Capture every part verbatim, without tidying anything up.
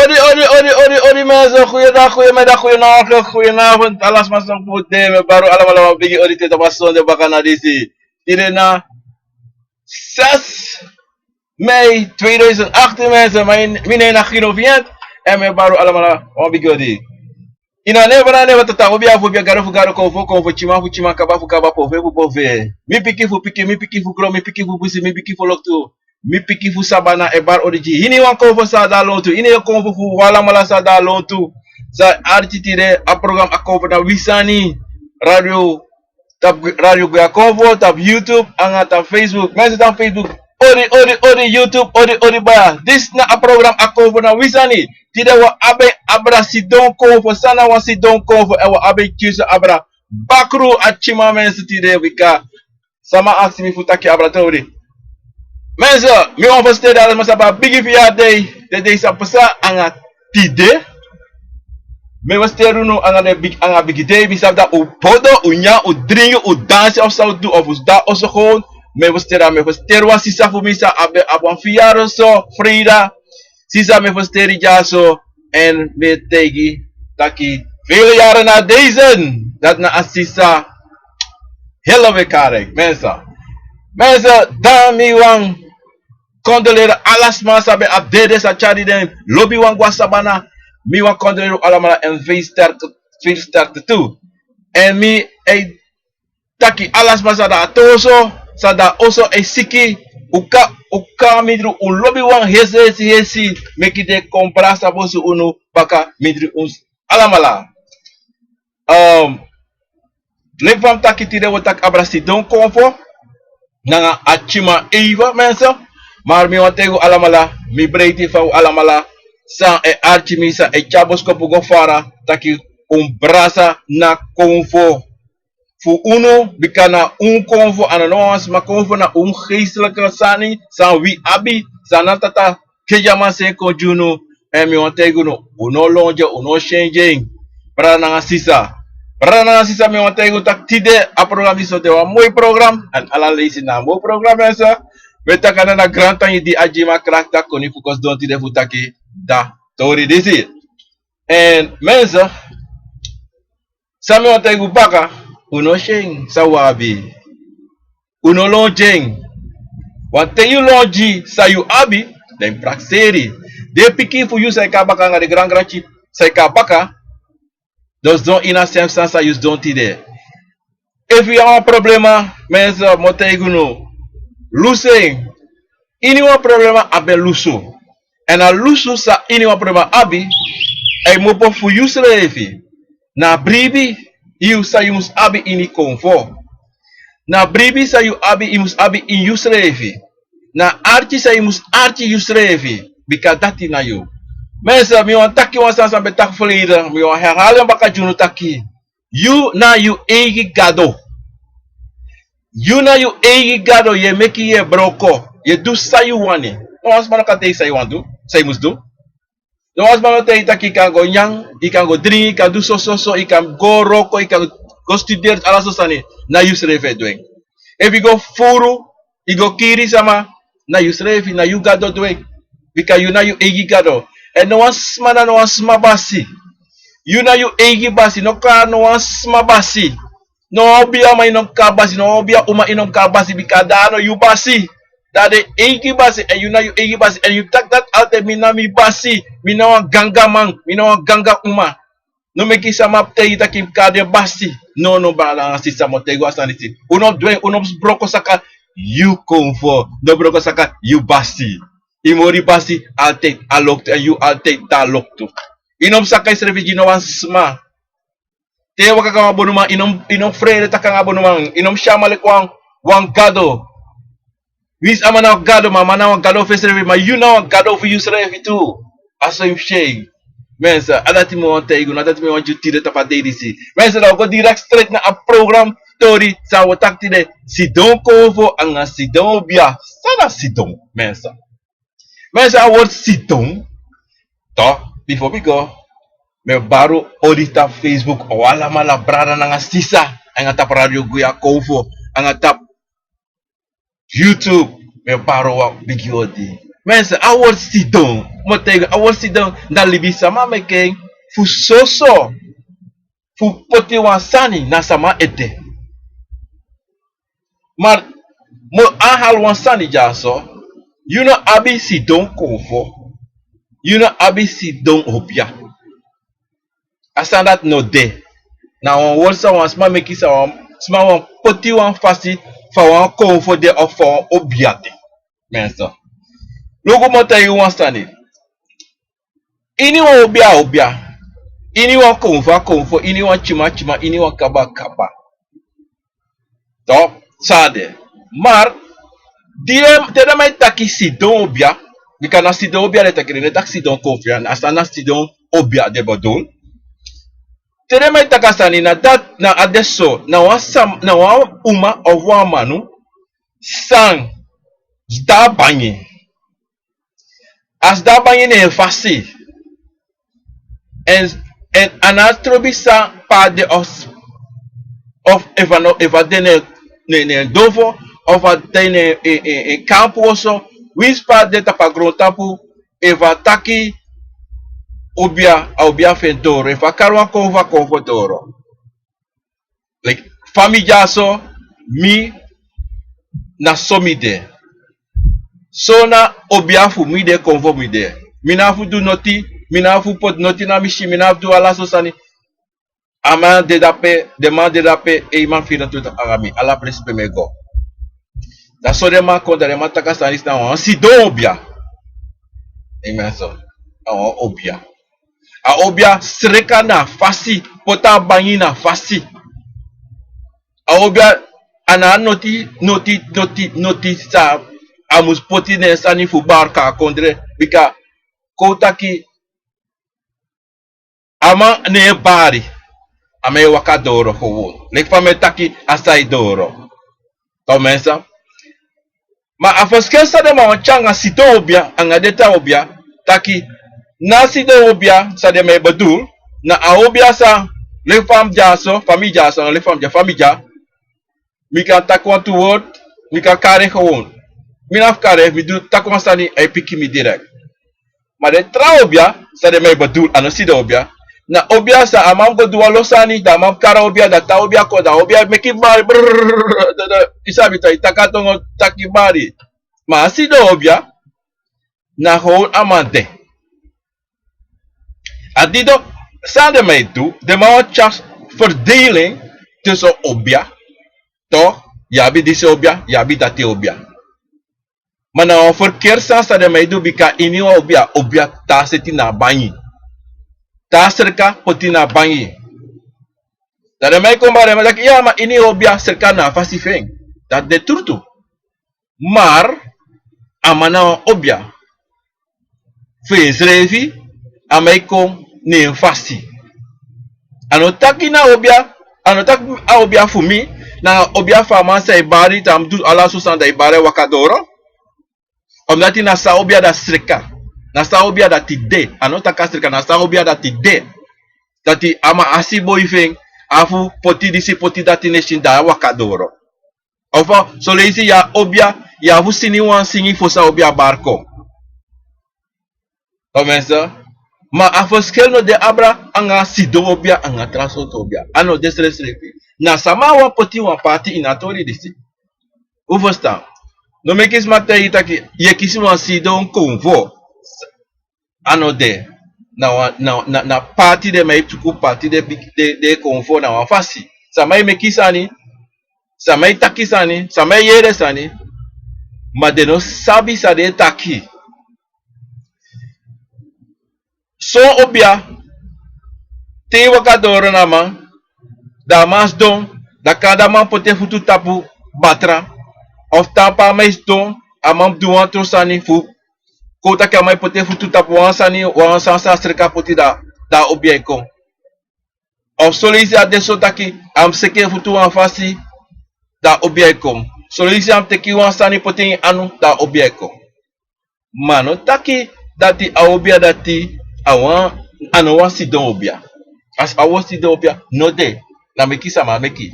Odi, odi, odi, odi, odi, mensen. Goeiedag, goeiemiddag, goedenavond, goedenavond. Alles maar zo goed, hè. Mi e bari un alamala wan bigi odi te tapu a sonde baka na disi. Tide na zes mei tweeduizend achttien, mensen. Mi nen na Gino Vient. En mi e bari un alamala wan bigi odi. Ini a nen fu a Nen, fu a Tata, fu a Baba, fu a Gado fu Gado, Konfo fu Konfo, Tyiman fu Tyiman, Kaba fu Kaba, Pofee fu Pofee. Mi pikin fu pikin, mi pikin fu gron, mi pikin fu busi, mi pikin fu loktu, mi pikin fu sabana, e bari odi gi iniwan konfo san de na lontu, iniwan konfo fu un alamala san de na lontu. San arki tide a program Akomfo na wi sani. Radio, tapu Radio Gwe Akomfo, tapu YouTube, anga tapu Facebook. Mensen, tapu Facebook. Odi, odi, odi, YouTube, odi, odi, baya. Disi na a program Akomfo na wi sani. Tide wi o abi abra sidon konfo, san na wan sidon konfo, èn wi o abi tyusu abra bakru a Tyiman, mensen, tide, bika sama aksi mi fu taki abra tori. Mensen, mi wani feliciteri ala sma san abi a bigi verjaardag, den dei san pasa anga tide. Mi e feliciteri unu anga den bigi, anga bigi dei, mi sabi dati un podo, un nyan, un dringi, un dansi of san un du, of un de na oso gewoon. Mi e feliciteri, mi e feliciteri wan sisa fu mi san abi, abi wan verjaardag so, Frida. Sisa, mi e feliciteri dyaso, èn mi e taigi taki vele jaren na deze, dati na a sisa Helen Wekarik, mensen. Mensen, dan mi wani condoleri ala sma san ben abi dede, san tyari den lobiwan go na sabana. Mi wani condoleri un alamala èn veel sterkte, veel sterkte toe. Èn mi e taki ala sma san de na oso, san de na oso e siki, un kan, un kan mindri un lobiwan hesi, hesi, hesi, meki den kon brasa bosi unu baka mindri un alamala. Ehm, leki fa mi taki, tide wi o taki abra sidon konfo nanga a Tyiman even, mensen. Maar mi wani taigi un alamala, mi breiti fa un alamala san e arki mi, san e tyari boskopu go fara, taki un brasa na konfo fu unu, bika na un konfo, a no na wan sma konfo, na un geestelijke sani san wi abi, san na Tata Gado a man seni kon gi unu. Èn mi wani taigi unu, un no lon gi en, un no syen gi en. Brada nanga sisa, brada nanga sisa, mi wani taigi unu taki tide a program disi o de wan moi program, èn ala leisi na a moi program, mensen. Mi e taki a na a grantangi di a gi mi a krakti a koni fu kon sidon tide fu taki da tori disi. Èn mensen, san mi wani taigi un baka, un no syen san un abi. Un no lon gi en. Want te yu lon gi san yu abi, dan yu prakseri. Den pikin fu yu san e kon baka nanga den grangranpikin san e kon baka, den o sidon ini a sem sani san yu sidon tide. Efu yu abi wan problema, mensen, mi o taigi unu, lusu en. Iniwan problema abi en lusu. Èn a lusu san iniwan problema abi, a e kmopo fu yusrefi. Na a bribi yu san yu mus abi ini konfo. Na a bribi san yu abi, yu mus abi ini yusrefi. Na a arki san yu mus arki yusrefi. Bika dati na yu. Mensen, mi wani taki wan sani san mi ben taki verleden, mi wani herhalen baka gi unu taki yu na yu eigi gado. Yu na yu eigi gado, yu e meki, yu e broko, yu e du san yu wani. No wan sma no kan taigi san yu wani du, san yu mus du. No wan sma no taigi taki yu kan go nyan, yu kan go dringi, yu kan du so, so, so, yu kan go wroko, yu kan go studeri, ala so sani, na yusrefi e du en. Efu yu go fufuru, yu go kiri sama, na yusrefi, na yu gado du en. Bika yu na yu eigi gado. Èn no wan sma na no wan sma basi. Yu na yu eigi basi, no kon na no wan sma basi. No wan obiaman yu no mus kon na basi, no wan obiauma yu no mus kon na basi, bika dati na yu basi. Dati na yu eigi basi, èn yu na yu eigi basi, èn yu taki dati altijd, mi na mi basi, mi na wan gangaman, mi na wan gangauma. No meki sama taigi yu taki yu mus kon na den basi. No, no, brada nanga sisa, mi o taigi unu wan sani disi. Un no mus du en, un no mus broko saka yu konfo, no broko saka yu basi. Yu mori basi altijd a loktu, èn yu altijd de a loktu. Yu no mus saka yusrefi gi no wan sma. Te yu e waka kon na wan bonuman, yu no, yu no mus frede taki nanga bonuman, yu no mus si a man leki wan, wan gado. Winsi a man na wan gado, ma a man na wan gado fu ensrefi, ma yu na wan gado fu yusrefi tu. A so yu mus si en. Mensen, a dati mi wani taigi unu, a dati mi wani gi unu tide tapu a dei disi. Mensen, dan wi go direct straight na a program tori san wi o taki tide. Sidon konfo anga sidon obia. San na sidon, mensen? Mensen, a wortu sidon, toch, bifo mi go, mi e bari un odi tapu Facebook, un alamala, brada nanga sisa, anga tapu Radio Gwe Akomfo, anga tapu YouTube, mi e bari un wan bigi odi. Mensen, a wortu sidon, Mo taigi a worsi dan, dan libisama meke en fu soso, fu poti wan sani na sama ete. Maar mo aanhali wan sani dyaso, yu no abi sidon konfo, yu no abi sidon obia. A sani dati no de. Na wan worsi san wan sma meki, san wan sma wan poti wan fasi fa wan konfo de of fa wan obia de. Mensen, luku mo taigi wan sani. Ini wan obia a obia, ini wan konfo a konfo, ini wan tyima a tyima, ini wan kaba a kaba. Toch, san a de. Maar di den, te den man e taki sidon obia, bika na sidon obia den e taki, den no e taki sidon konfo ya, na a sani na sidon obia den e bedoel. Te den man e taki a sani na dati, na a de so, na wan sama, na wan uma of wan manu san sidon a bangi. A sidon a bangi na en fasi. En, en a no abi trobi san pe a de of, of efu a no, efu a de na en, na en, na en dovo, of a de na en, en, en, en kampu oso, winsi pe a de tapu a grontapu, efu a taki obia, a obia fu en doro, efu a kari wan konfo, a konfo doro. Like, fa mi dyaso, mi, na so mi de. So na obia fu mi de, konfo mi de. Mi no abi fu du noti, mi no abi fu poti noti na mi si, mi no abi fu du ala so sani. A man de dape, den man de dape, e man firi tu anga mi, ala presi pe mi e go. Dan so den man kon, dan den man taki a sani disi na wan sidon obia. Amen so. A wan obia. A obia sreka na fasi, poti a bangi na fasi. A obia, a no abi noti, noti, noti, noti san a mus poti na en sani fu bari kon a kondre, bika kon taki a man no e bari, a man e waka doro gewoon. Leki fa mi e taki a sa e doro. Toch mensen. Ma a verschil san den man wani tyari anga sidon obia, anga den tra obia, taki na sidon obia san den man e bedoel, na a obia san, leki fa mi dyaso, fa mi dyaso, leki fa mi dya, fa mi dya, mi kan taki wantu word, mi kan kari en gewoon. Mi no abi fu kari en, efu mi du taki wan sani, a e piki mi direct. Ma den tra obia san den man e bedoel, a no sidon obia. Na obia san a man go du wan lo sani, dan a man kari a obia, dan tra obia kon, dan a obia meki bari, brrr, dan, dan, yu sabi, te yu taki a tongo, taki bari. Ma a sidon obia, na gewoon a man de. A didon, san den man e du, den man wani tyari verdeling tussen obia, toch, yu abi disi obia, yu abi dati obia. Ma na wan verkeerde sani san den man e du, bika ini wan obia, obia tan seti na a bangi. Tan sreka poti na a bangi. Dan den man e kon bari, den man taki, ya, ma ini obia sreka na a fasi fu en. Dati de trutu. Maar a man na wan obia fu ensrefi, a man e kon na en fasi. A no taki na obia, a no taki a obia fu mi, na obia fu a man san e bari, te a mus du ala so sani dan a e bari, a e waka doro. Omdat na san obia dati sreka. Na san obia dati de. A no taki a sreka, na san obia dati de. Dati a man asi boi fu en, a fu poti disi, poti dati, neti dan a e waka doro. Of soleisi yu abi obia, yu abi fu singi wan singi fosi a obia bari kon. Toch mensen, ma a verschil no de abra anga sidon obia, anga tra sortu obia. A no de srefsrefi. Na sama wani poti wan parti ini a tori disi. Un verstaan? No meki sma taigi yu taki yu e kisi wan sidon konfo. A no de. Na wan, na, na, na parti den man e tuku, parti den bigi, den, den konfo na wan fasi. Sama e meki sani, sama e taki sani, sama e yere sani, ma den no sabi san den e taki. Son obia, te yu waka doro na man, dan a man sidon, dan kande a man poti en futu tapu batra, of tan pe a man e sidon, a man mus du wan tron sani fu, kon taki a man e poti en futu tapu wan sani, wan sani san sreka poti, dan, dan a obia e kon. Of soleisi a de so taki a mus seki en futu wan fasi, dan a obia e kon. Soleisi a mus teki wan sani poti en ini en anu, dan a obia e kon. Ma a no taki dati a obia dati a wan, a no wan sidon obia. A, a wan sidon obia no de. Na meki sama meki.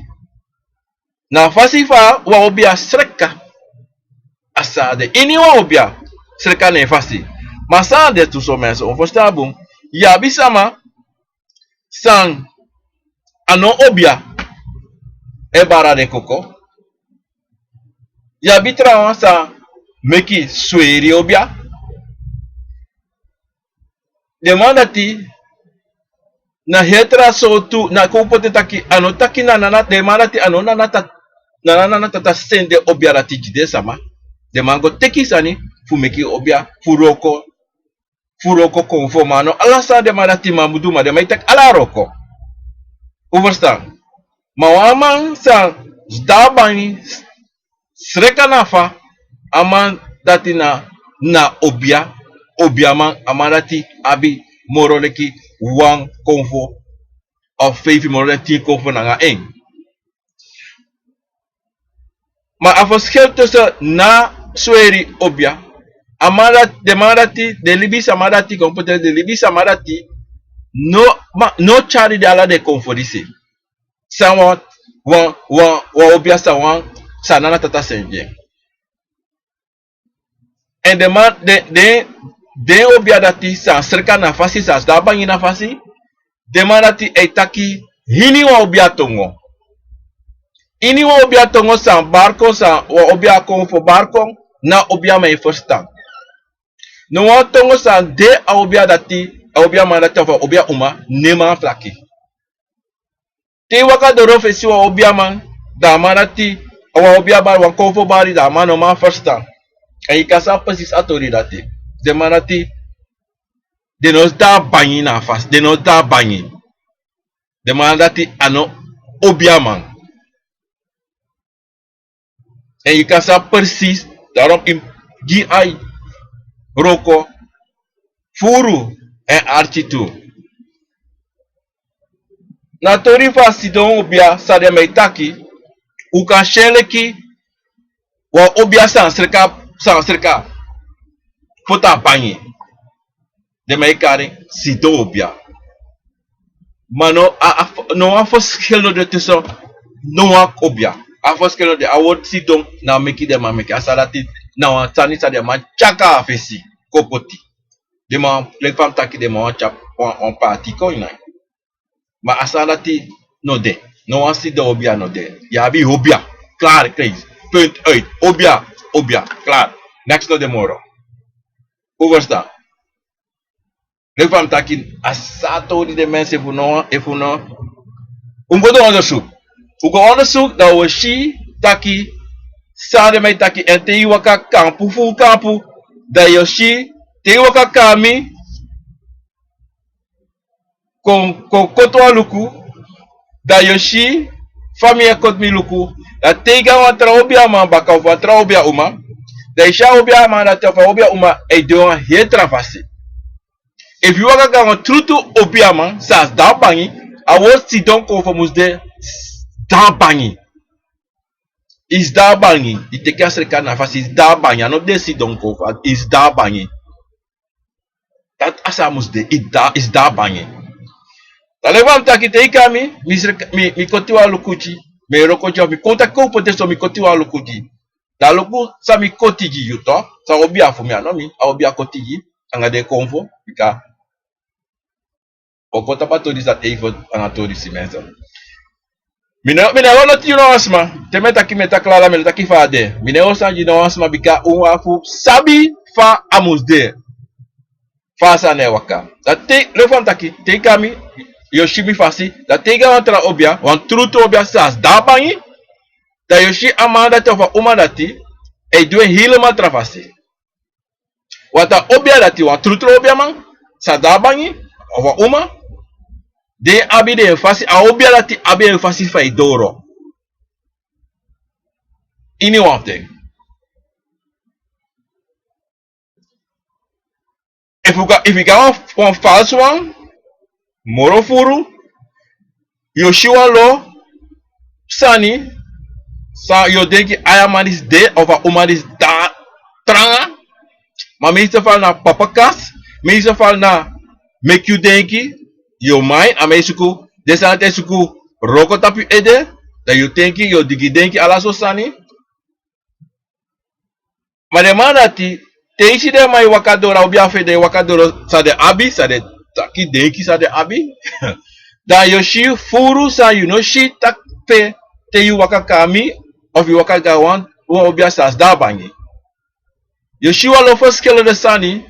Na fasi fa wan obia sreka. A san de. Ini wan obia sreka na en fasi. Ma san a de tu so, mensen, un ferstan bun. Yu abi sama san a no obia e bara den koko. Yu abi trawan san meki sweri obia. Den man dati na heri tra sortu, na kon poti taki a no taki na nana, den man dati a no nana tata, nana nana tata sende obia dati gi den sama. Den man go teki sani fu meki obia, fu wroko, fu wroko konfo. Ma a no ala sani den man dati man mu du, ma den man e taki ala wroko. Un ferstan? Ma wan man san sidon a bangi, sreka na fa, a man dati na, na obia, obiaman, a man dati abi moro leki wan konfo of feifi, moro leki tin konfo nanga en. Ma a verschil tussen na sweri obia, a man dati, den man dati, den libisama dati, kon poti den libisama dati, no, ma, no tyari den ala den konfo disi. San wan, wan, wan, wan obia san wan, san nana tata sende. En den man, den, den, den obia dati san sreka na fasi, san sidon a bangi na fasi, den man dati e taki ini wan obia tongo. Ini wan obia tongo san bari kon, san wan obia konfo bari kon, na obiaman e ferstan. No wan tongo san de a obia dati, a obiaman dati of a obia uma, no e man flaki. Te yu waka doro fu e si wan obiaman, dan a man dati, a wan obia bari, wan konfo bari, dan a man no man ferstan. En yu kan sabi precies a tori dati. Den man dati, den no sidon a bangi na fasi, den no sidon a bangi. Den man dati a no obiaman. En yu kan sabi precies, daarom yu mus gi ai wroko, furu en arki tu. Na tori fu a sidon obia san den man e taki, un kan si en leki wan obia san sreka, san sreka poti a bangi. Den man e kari en sidon obia. Ma no, a, a, no wan verschil no de tussen no wan obia. A verschil no de, a wortu sidon na meki den man meki. A sani dati na wan sani san den man tyari kon na fesi kon poti. Den man, leki fa mi taki, den man wani tyari wan, wan paati kon ini en. Ma a sani dati no de. No wan sidon obia no de. Yu abi obia. Klaar, kees. Punt, uit. Obia, obia. Klaar. Neks no de moro. Un ferstan? Leki fa mi taki, a sa tori de, mensen, efu no, efu no, un go du onderzoek. Un go onderzoek, dan un o si taki san den man e taki. En te yu waka kampu fu kampu, dan yu o si, te yu waka kon na mi, kon, kon koti wan luku, dan yu o si fa mi e koti mi luku. Dan te yu go na wan tra obiaman baka of wan tra obia uma, dan yu si a obiaman dati of a obia uma e de wan heri tra fasi. Efu yu waka go na wan trutru obiaman san sidon a bangi, a wortu sidon konfo mus de sidon a bangi. Yu sidon a bangi, yu teki a sreka na fasi, yu sidon a bangi, a no de sidon konfo, yu sidon a bangi. Dati a sani mus de, yu sidon, yu sidon a bangi. Dan leki fa mi taki, te yu kon na mi, mi sreka, mi, mi koti wan luku gi yu, mi e wroko gi yu, mi kon taki kon poti en so, mi koti wan luku gi yu. Dan luku san mi koti gi yu tu, san obia fu mi, a no mi, a obia koti gi yu, anga den konfo, bika o kon tapu a tori san even anga tori si, mensen. Mi no, mi no e wani noti gi no wan sma. Te mi e taki, mi e taki lala, mi no e taki fa a de. Mi no e wani sani gi no wan sma, bika un abi fu sabi fa a mus de. Fa a sani e waka. Dan te, leki fa mi taki, te yu kon na mi, yu o si mi fasi. Dan te yu go na wan tra obia, wan trutru obia san sidon a bangi, dan yu o si a man dati of a uma dati e du en helemaal tra fasi. Want a obia dati, wan trutru obiaman san sidon a bangi, of a uma, den abi den fasi, a obia dati abi en fasi fa e doro. Ini wan fu den. Efu yu go, efu yu go na wan, wan falsi wan, moro furu, yu o si wan lo sani, san yu o denki, ai, a man disi de of a uma disi de tranga. Ma meeste fal na papa kas, meeste fal na meki yu denki, yu mind, a man e suku, den sani dati e suku wroko tapu yu ede, dan yu denki, yu o digi denki ala sortu sani. Ma den man dati, Te yu si den man e waka doro, a obia fu den e waka doro san den abi, san den taki denki san den abi. Dan yu o si furu san yu no si taki pe te yu waka kon na mi, of yu waka go na wan, wan obia san sidon na bangi. Yu o si wan lo ferskillende sani,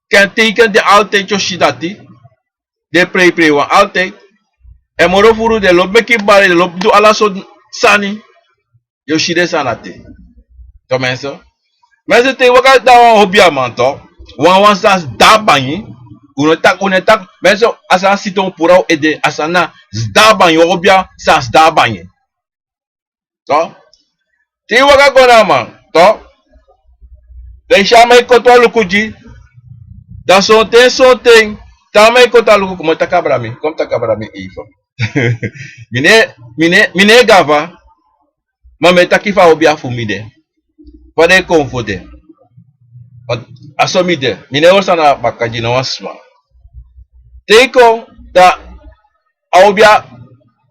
kan teken den altijd yu o si dati. Den preiprei wan altijd. Èn moro furu den lobi meki bari, den lobi du ala sortu sani. Yu o si den sani dati. Toch mensen. Mensen, te yu waka dan wan obiaman toch. Wan wan san sidon na bangi. Un no taki, un no taki. Mensen, a sani sidon puru na un ede, a sani na sidon na bangi, wan obia san sidon na bangi. Toch? Te yu waka go na a man, toch? Dan yu si a man e koti wan luku gi. Dan sonten, sonten, te a man e koti a luku, kon taki abra mi, kon taki abra mi even. Mi no e, mi no e, mi no e gafa, ma mi e taki fa a obia fu mi de. Fa den e kon fu de. A so mi de, mi no e hori sani na baka gi no wan sma. Te yu kon, dan a obia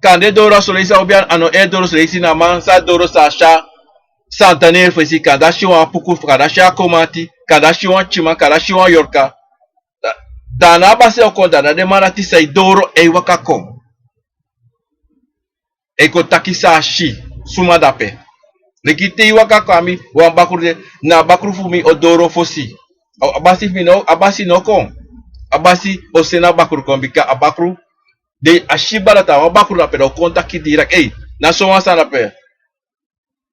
kande doro, a son leisi a obia a no e doro, son leisi na a man sa doro, sa si a santa na en fesi, kande a si wan puku, kande a si a komanti, kande a si wan kiman, kande a si wan yorka. Da, da na a basi o kon, da na den man dati san e doro e waka kon. E kon taki san a si, suma de ape. Leki te yu waka kon na mi, wan bakru de, na a bakru fu mi o doro fosi. A, a basi fu mi no, a basi no kon. A basi o seni a bakru kon, bika a bakru, den a si baka dati a wan bakru de ape, den o kon taki direct, ei, na sowan sani de ape.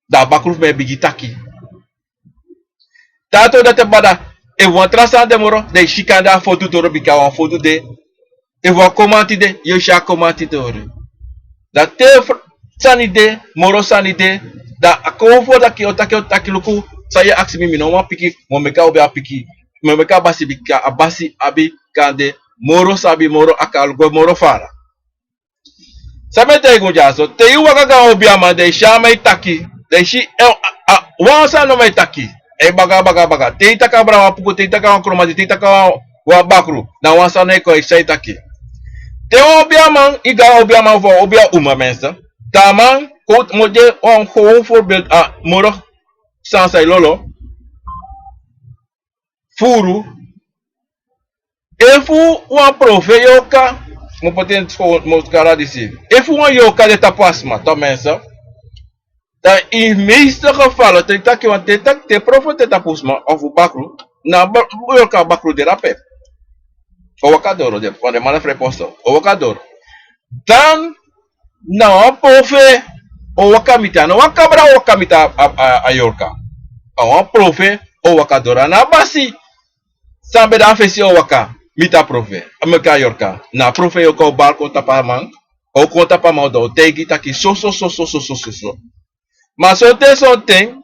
Da a bakru fu mi e bigin taki. Te a toon dati bada, efu wan tra sani de moro, dan yu si kande a fotu doro, bika wan fotu de. Efu wan komanti de, yu o si a komanti doro. Da te fr-, sani de, moro sani de, da a kon fu taki, o taki, o taki luku, san yu e aksi mi, mi no man piki, mi o meki a obia piki, mi o meki a basi, bika a basi abi kande moro sabi, moro a kan luku moro fara. San mi e taigi un dyaso, te yu waka go na wan obiaman, dan yu si a man e taki, dan yu si, eh, a, a, wan sani no man e taki. E baka, baka, baka. Te yu taki abra wan puku, te yu taki wan kromati, te yu taki wan, wan bakru, na wan sani e kon, san yu e taki. Te wan obiaman, yu go na wan obiaman fu wan obia uma, mensen. Dan a man, kon, mi o gi wan, gewoon voorbeeld, a, moro sani san e lolo. Furu. Efu wan profe yorka, mi o poti en so, mi o kari en disi. Efu wan yorka de tapu a sma, toch mensen. Dan in meeste gevallen, te taki wan, te taki, te profe de tapu sma, of bakru, na ba-, yorka bakru de drape. O waka doro de, want den man na vrij posto. O waka doro. Dan na wan profe o waka miti, a no wan kabra o waka miti a, a, a, a yorka. A wan profe o waka doro. A no a basi san ben de na fesi o waka miti a profe, a meki a yorka. Na a profe o kon bari kon tapu a man, o kon tapu a man, dan o taigi taki so, so, so. Ma sonten, sonten,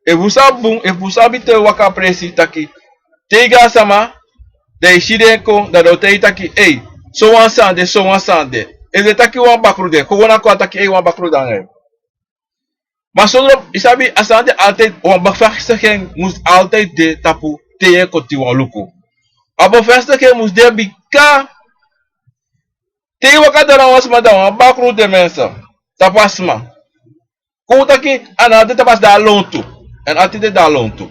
efu un sabi bun, efu un sabi te un waka presi taki, te yu go na sama, dan yu si den kon, dan den o taigi taki, ei, sowan sani de, sowan sani de. Efu den taki wan bakru de, kon wan na kon a taki, ei, wan bakru de anga yu. Ma sondro, yu sabi, a sani de altijd, wan bevestiging mus altijd de tapu te yu e koti wan luku. A bevestiging mus de bika te yu waka doro na wan sma, dan wan bakru de, mensen, tapu a sma. Kon un taki, a no de tapu a sma, de na lontu. Èn a tide de na lontu.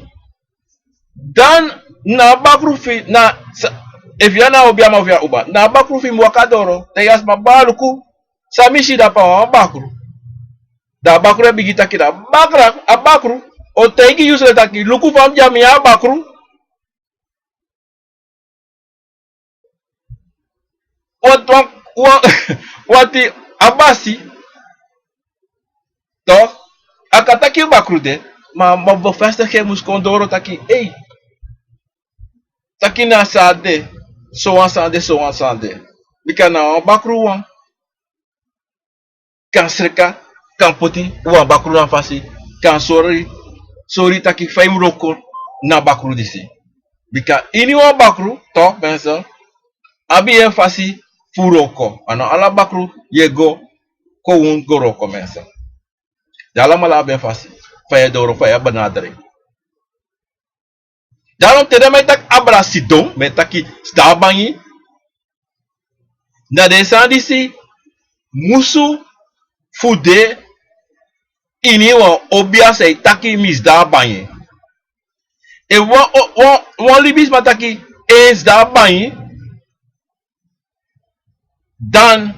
Dan na a bakru fu yu, na sa-, efu yu na obiaman fu yu a uba, na a bakru fu yu mus waka doro, dan yu a sma, baa, luku san mi si, de na wan bakru. Dan a bakru e bigin taki, dan a bakru, a bakru o taigi yu srefi taki, luku fa mi de ya, mi a bakru. Wan, wan, wan, wan ten a basi, toch, a kan taki bakru de, ma, ma bevestiging mus kon doro taki, ei, taki na san de, sowan san de, sowan san de. Bika na wan bakru wan kan sreka, kan poti wan bakru na fasi, kan sori, sori taki fa yu mus wroko na bakru disi. Bika ini wan bakru, toch, mensen, abi en fasi fu wroko. A no ala bakru yu e go, kon un go wroko, mensen. Den alamala abi en fasi fa yu e doro, fa yu e benadering. Daarom te dan mi e taki abra sidon, mi e taki sidon na bangi. Na den sani disi musu fu de ini wan obia san e taki mi sidon na bangi. Efu wan, wan, wan libisma taki en sidon a bangi, dan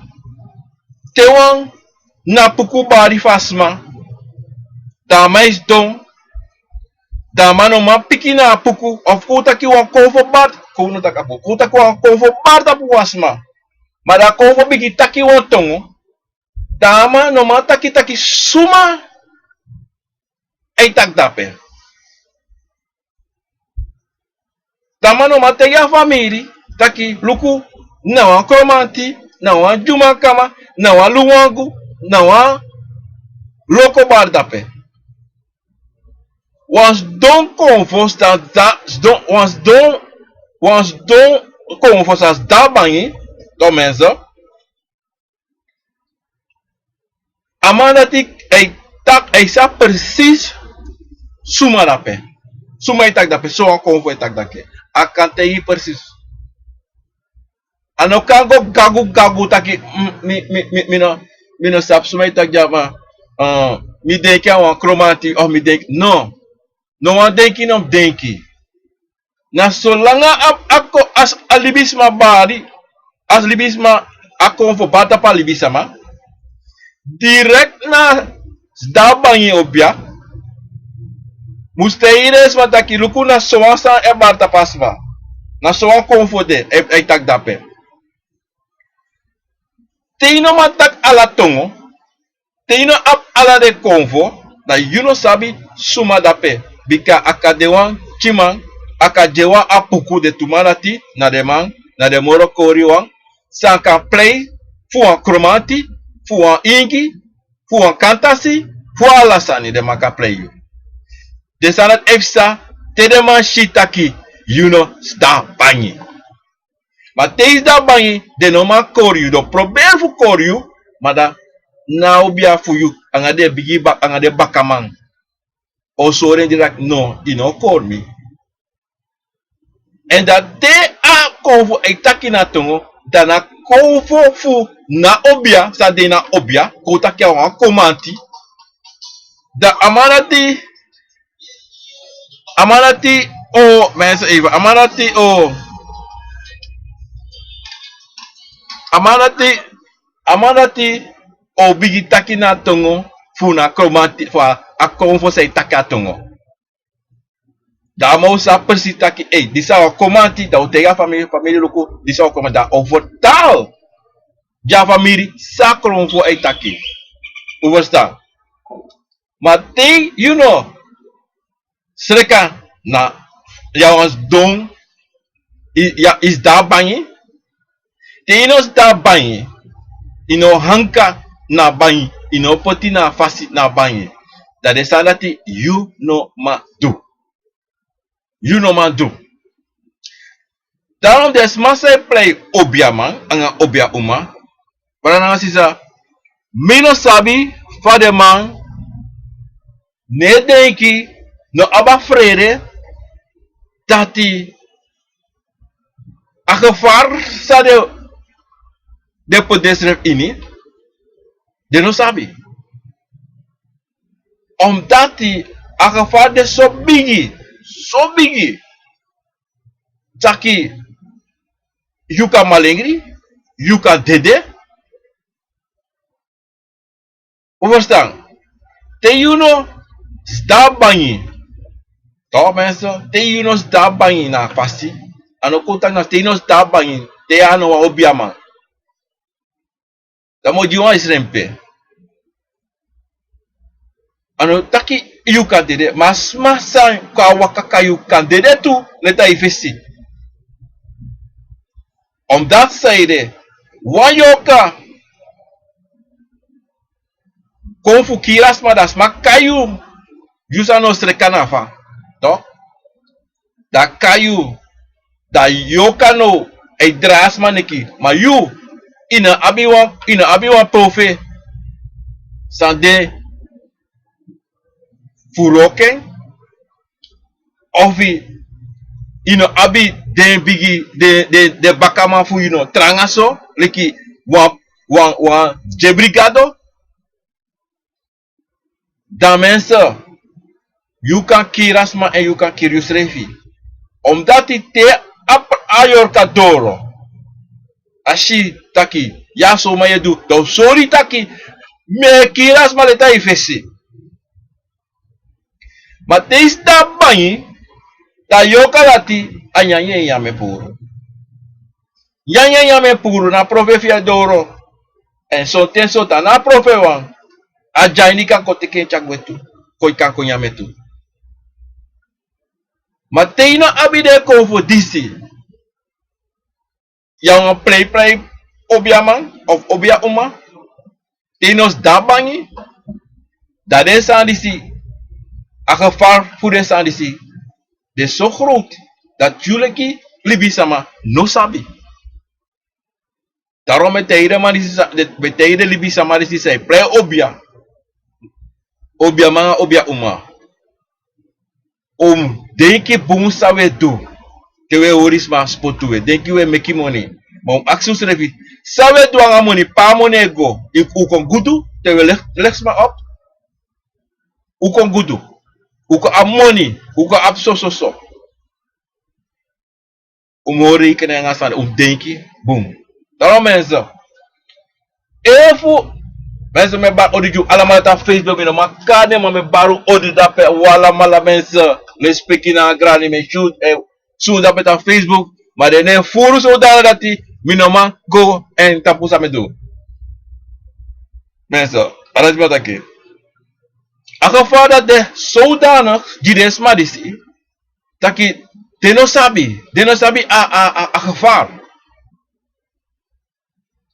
te wan napuku bari fu a sma, dan a man e sidon, dan a man no man piki na a puku, of kon un taki wan konfo bari, kon un no taki a puku, kon un taki wan konfo bari tapu wan sma. Ma dan a konfo bigin taki wan tongo, dan a man no man taki taki suma e taki dape. Dan a man no man taigi a famiri taki luku, na wan kromanti, na wan dyumankama, na wan luwangu, na wan loko bari dape. Wan sidon konfo sa sidon, wan sidon, wan sidon konfo sa sidon a bangi, to mensen. A man dati e taki, e sabi precies suma dape. Suma e taki dape, sowan konfo e taki dape. A kan taigi precies. A no kan go gagu gagu taki, mm, mi, mi, mi, mi no, mi no sabi suma e taki dya, ma, eh, mi denki a wan kromanti, of mi denki, no. No wan denki no mus denki. Na solanga a, a ko, a, a libisma bari, a libisma, a konfo bari tapu a libisma, direkt na sidon a bangi obia, mus taigi den sma taki luku, na sowan sani e bari tapu a sma. Na sowan konfo de e, e taki dape. Te yu no man taki ala tongo, te yu no abi ala den konfo, dan yu no sabi suma dape. Bika a kan de wan pikinman, a kan de wan apuku, den tu man dati na den man, na den moro kori wan, san kan prei fu wan kromanti, fu wan ingi, fu wan kantasi, fu ala sani den man kan prei yu. Den sani dati e psa te den man si taki yu no sidon a bangi. Ma te yu sidon a bangi, den no man kori yu, den o proberi fu kori yu, ma dan na a obia fu yu, anga den bigi ba, anga den bakaman o sori en direkt, no, yu no o kori mi. Èn dan te a konfo e taki na tongo, dan na konfo fu na obia, san de na obia, kon taki a wan kromanti. Dan a man dati, a man dati o, mensen even, a man dati o, a man dati, a man dati o bigin taki na tongo fu na kromanti, fu a, a konfo san e taki a tongo. Dan a man o sabi precies taki, ei, disi a wan kromanti, dan o taigi a famiri, famiri luku, disi a wan kromanti, dan o fertal gi a famiri san a konfo e taki. Un ferstan? Ma te yu no sreka na, yu a wan sidon, yu, yu sidon a bangi. Te yu no sidon a bangi, yu no hanka na a bangi, yu no poti na a fasi na a bangi, dan den sani dati yu no man du. Yu no man du. Daarom den sma san e prei obiaman anga obiauma, brada nanga sisa, mi no sabi fa den man no e denki, no abi a frede dati a gevaar san den, den poti densrefi ini, den no sabi. Omdati a gevaar de so bigi, so bigi, taki yu kan malengri, yu kan dede. Un ferstan? Te yu no sidon a bangi, toch mensen, te yu no sidon a bangi na a fasi, a no kon taki na te yu no sidon a bangi, te yu a no wan obiaman. Dan mi o gi wan esrempe. A no taki yu kan dede, ma a sma san kon a waka kon a yu kan dede tu, leti a yu fesi. Omdati sanede, wan yorka kon fu kiri a sma, dan a sma kai yu, yu san no sreka na fa, toch? Dan a kai yu, dan yorka now e drai a sma neki, ma yu, yu no abi wan, yu no abi wan profe san de fu wroko en, of yu no abi den bigi, den, den, den bakaman fu yu no tranga so, leki wan, wan, wan dyebrigado. Dan mensen, yu kan kiri a sma èn yu kan kiri yusrefi. Omdati te a pr- a yorka doro, a si taki ya so man yu e du, dan un sori taki mi e kiri a sma leti a yu fesi. Ma te yu si dan a bangi, dan a yorka dati a nyanyan en nyanyan e puru. Nyanyan en nyanyan e puru, na a profe fu yu a e doro. Èn sonten sonten a no a profe wan, a dyaini kan kon teki en tyari gwe tu, kon yu kan kon nyan mi en tu. Ma te yu no abi den kowfu disi, yu a wan pleiplei obiaman of obiauma, te yu no si dan a bangi, dan den sani disi, a gevaar fu den sani disi de so growtu, dati yu leki libisama no sabi. Daarom mi e taigi den man disi sa- den- mi e taigi den libisama disi san e prei obia, obiaman, obiauma. Un mus denki bun san un e du. Te un e hori sma spotu, un e denki un e meki moni. Ma un mus aksi unsrefi, san un e du nanga moni, pe a moni e go? Un kon gudu te un e legi sma op? Un kon gudu, un kon abi moni, un kon abi sososo. Un mus hori rekening nanga sani, un mus denki bun. Daarom mensen, efu mensen, mi e bari odi gi un alamala tapu Facebook, mi no man kari nen, ma mi e bari un odi dape, un alamala mensen, respeki nanga grani, mi e si un, eh, si un dape tapu Facebook. Ma den nen furu so un dana dati, mi no man go en tapu san mi e du. Mensen, a dati mi e taki. A gevaar dati de so un dana gi den sma disi, taki den no sabi, den no sabi a, a, a, a gevaar.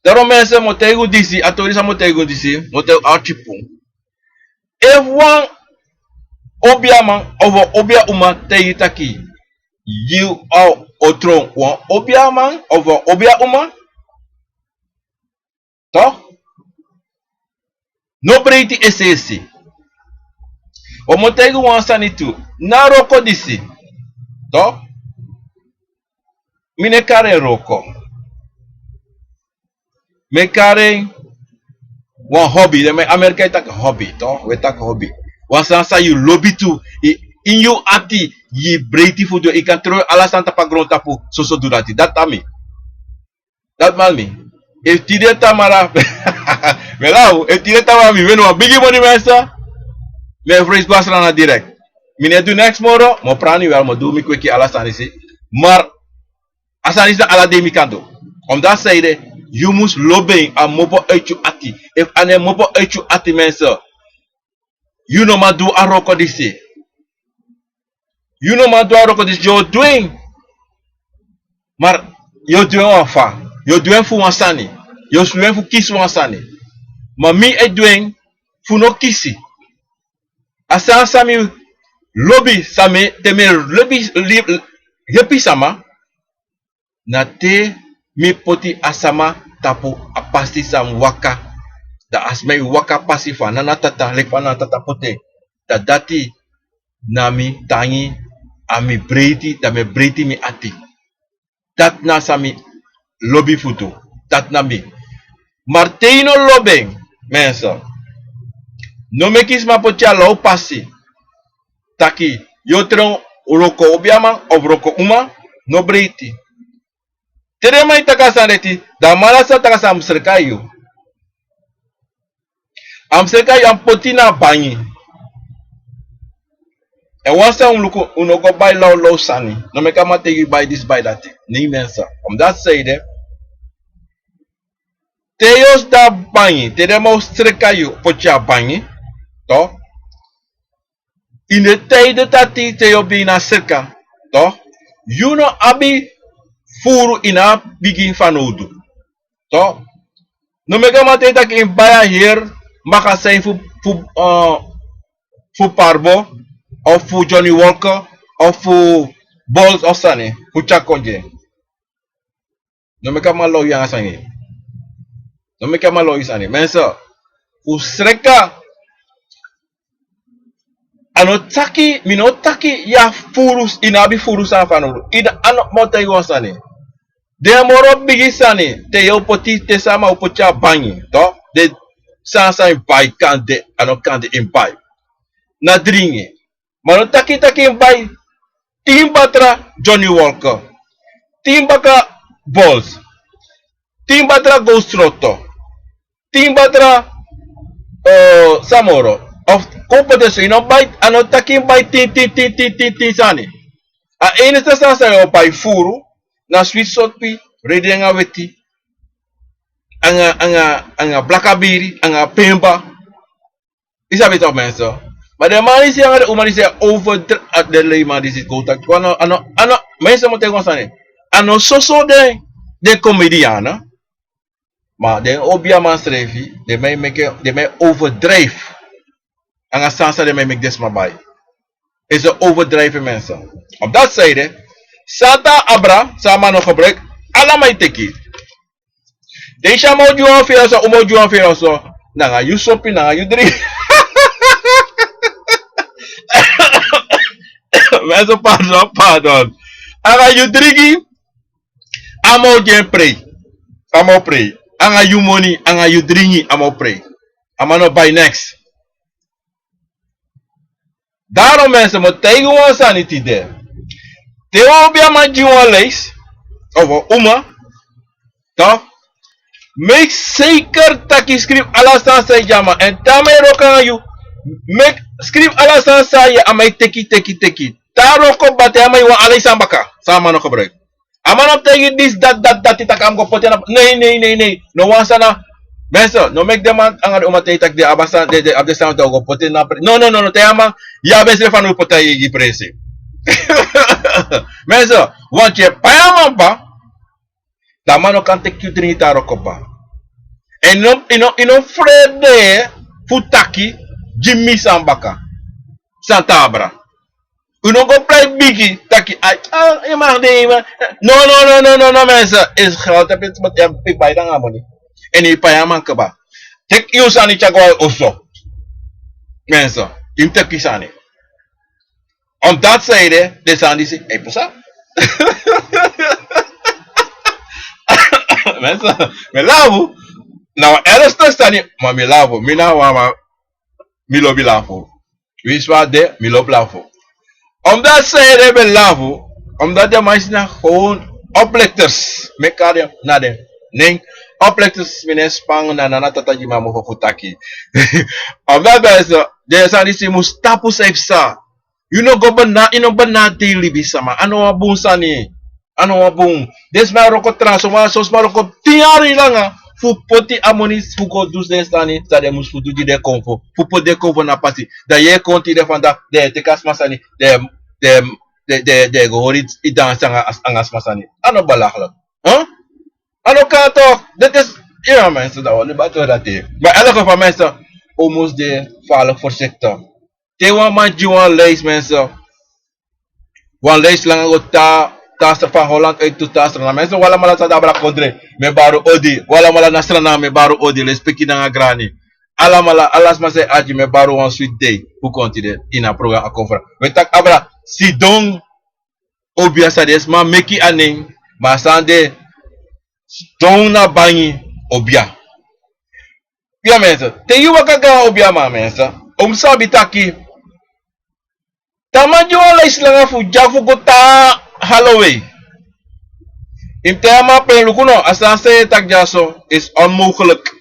Daarom mensen, mi o taigi un disi, a tori san mi o taigi un disi, mi o taigi un artyi pun. Efu wan obiaman of wan obiauma taigi yu taki yu o tron wan obiaman of wan obiauma, toch? No breiti es'esi. Ma mi o taigi un wan sani tu. Na a wroko disi, toch? Mi no e kari en wroko. Mi e kari en wan hobby. Den man Amerika e taki hobby, toch? Wi e taki hobby. Wan sani san yu lobi tu, i- ini yu ati, yu breiti fu du en, yu kan tron ala sani tapu a grontapu, soso du dati. Dati na mi. Dati na mi. Efu tide tamara, mi e lafu, efu tide tamara mi wini wan bigi moni, mensen, mi e freisi go a Sranan direct. Mi no e du neks moro, mi o prani wel, mi o du mi kweki, ala sani disi. Maar a sani disi na ala dei mi kan du. Omdat a sani de, yu mus lobi en, a mus opo uit yu ati. Efu a no e opo uit yu ati, mensen, yu no man du a wroko disi. Yu no man du a wroko disi, yu o du en. Maar yu o du en wan fa? Yu o du en fu wan sani. Yu o du en fu kisi wan sani. Ma mi e du en fu no kisi. A sani san mi lobi, san mi, te mi e lobi, li- yepi sama, na te mi poti a sama tapu a pasi san mus waka. Dan a sma e waka a pasi fu a nana tata, leki fa a nana tata poti en. Dan dati na mi tangi, a mi breiti, dan mi e breiti mi ati. Dati na san mi lobi fu du. Dati na mi. Maar te yu no lobi en, mensen, no meki sma poti yu a law pasi taki yu o tron wroko obiaman of wroko uma, no breiti. Te den man e taki a sani dati, dan a man dati sa taki a sani, a mus sreka yu. A mus sreka yu, a mus poti yu na a bangi. Èn wan sani un luku, un no go bai lawlaw sani. No meki a man taigi yu bai disi, bai dati. Nee, mensen. Omdat a sani de, te yu o sidon a bangi, te den man o sreka yu poti yu a bangi, toch? Ini den tide dati te yu o bigin na sreka, toch? Yu no abi furu, ini a bigin fanowdu, toch? No meki a man taigi yu taki yu mus bai a heri magasin fu, fu, eh, fu Parbo, of fu Johnny Walker, of fu Bols of sani, fu tyari kon gi en. No meki a man law yu nanga sani. No meki a man law yu sani. Mensen, fu sreka, a no taki, mi no taki yu abi furu, yu no abi furu sani fanowdu. Yu no, a no, mi o taigi yu wan sani. Den moro bigi sani, te yu o poti, te sama o poti yu a bangi, toch? Den sani san yu bai kande, a no kande yu mus bai. Na dringi. Ma no taki taki yu mus bai tin batra Johnny Walker, tin batra Bols, tin batra Ghost Roto, tin batra, eh, Samoro. Of kon poti en so, yu no bai, a no taki yu mus bai tin, tin, tin, tin, tin, tin sani. A enigste sani san yu o bai furu, na switi sortu, redi nanga weti, nanga, nanga, nanga blaka biri, nanga pemba. Yu sabi toch, mensen. Ma den man disi nanga den uma disi e over, a, den leiman disi go taki. A no, a no, a no, mensen, mi e taigi wan sani. A no soso den, den comedian, no? Ma den obiaman srefi, den man e meki, den man e overdrive. Nanga san san den man e meki den sma bai. Is een overdrijven, mensen. Op dat zijde, san a abra, san a man no gebruik, ala man e teki. Den sma o gi wan feri so, un o gi wan feri so. Nanga yu sopi, nanga yu drigi. Mensen, pardon, pardon. Nanga yu drigi, a man o gi en prei. A man o prei. Nanga yu moni, nanga yu drigi, a man o prei. A man no bai niks. Daarom, mensen, mi o taigi un wan sani tide. Te wan obiaman gi wan leisi, of wan uma, toch? Meki zeker taki yu skrifi ala sani san yu gi a man. En te a man e wroko nanga yu, meki skrifi ala sani san yu, a man e teki, teki, teki. Te a wroko kaba, te a man e wani ala yu sani baka, san a man no gebruik. A man no mus taigi yu disi, dati, dati, dati, taki a mus go poti en na, nee, nee, nee, nee. No wan sani. Mensen, no meki den man nanga den uma taigi taki den abi a sani, den, den abi den sani, den o go poti en na pri-, no, no, no, no, taigi a man, yu abi en srefi, a no poti en na yu eigi presi. Mensen, want yu e pai a man kaba, dan a man no kan teki yu dringi te a wroko kaba. En yu no, yu no, yu no frede fu taki, gi mi san baka. San a abra. Un no go prei bigi, taki, ai, ah, yu mag de, yu mag. No, no, no, no, no, no, mensen. Is geld, heb je, moet je bij dan gaan, money. En yu pai a man kaba. Teki yu sani tyari go na oso. Mensen, yu mus teki yu sani. Omdat zij de, de sani disi, ei, pasa. Mensen, mi lafu. Na wan ernstige sani, ma mi lafu. Mi na wan, ma mi lobi lafu. Winsi wan de, mi lobi lafu. Omdat zij de ben lafu, omdat den man disi na gewoon oplichters. Mi e kari den na den nen oplichters, mi no e span na nana tata gi mi a mofo fu taki. Omdat ben so, den sani disi mus tapu san yu psa. Yu no go bena-, yu no benadeel libisma. A no wan bun sani. A no wan bun. Den sma e wroko tra, son sma wroko tin yari langa fu poti a moni fu go du den sani san den mus fu du gi den konfo. Fu poti den konfo na pasi. Dan yu e kon tide fanda, den e teki a sma sani, den, den, den, den, den go hori yu dansi anga, anga sma sani. A no belachelijk. Huh? A no kan toch. Dit is, ja, mensen, dan wi libi a tori dati. Maar in elk geval, mensen, un mus de veilig voorzichtig. Te wan man gi wan leisi, mensen. Wan leisi langa go ta, ta Sranan, van Holland uit tot ta Sranan. Mensen, wi alamala san de abra kondre, mi e bari un odi. Wi alamala na Sranan, mi e bari un odi. Lespeki nanga grani. Alamala, ala sma san e arki, mi e bari un wan switi dei. Fu kon tide ini a program Akomfra. Wi e taki abra, sidon, obia, san den sma meki a nen, ma san de sidon na bangi, obia. Ya, mensen, te yu waka go na obiaman, mensen, un mus sabi taki, te a man gi wan leisi langa fu dya fu go ta Holloway, yu mus taigi a man pe, luku no, a sani san yu e taki dyaso is onmogelijk.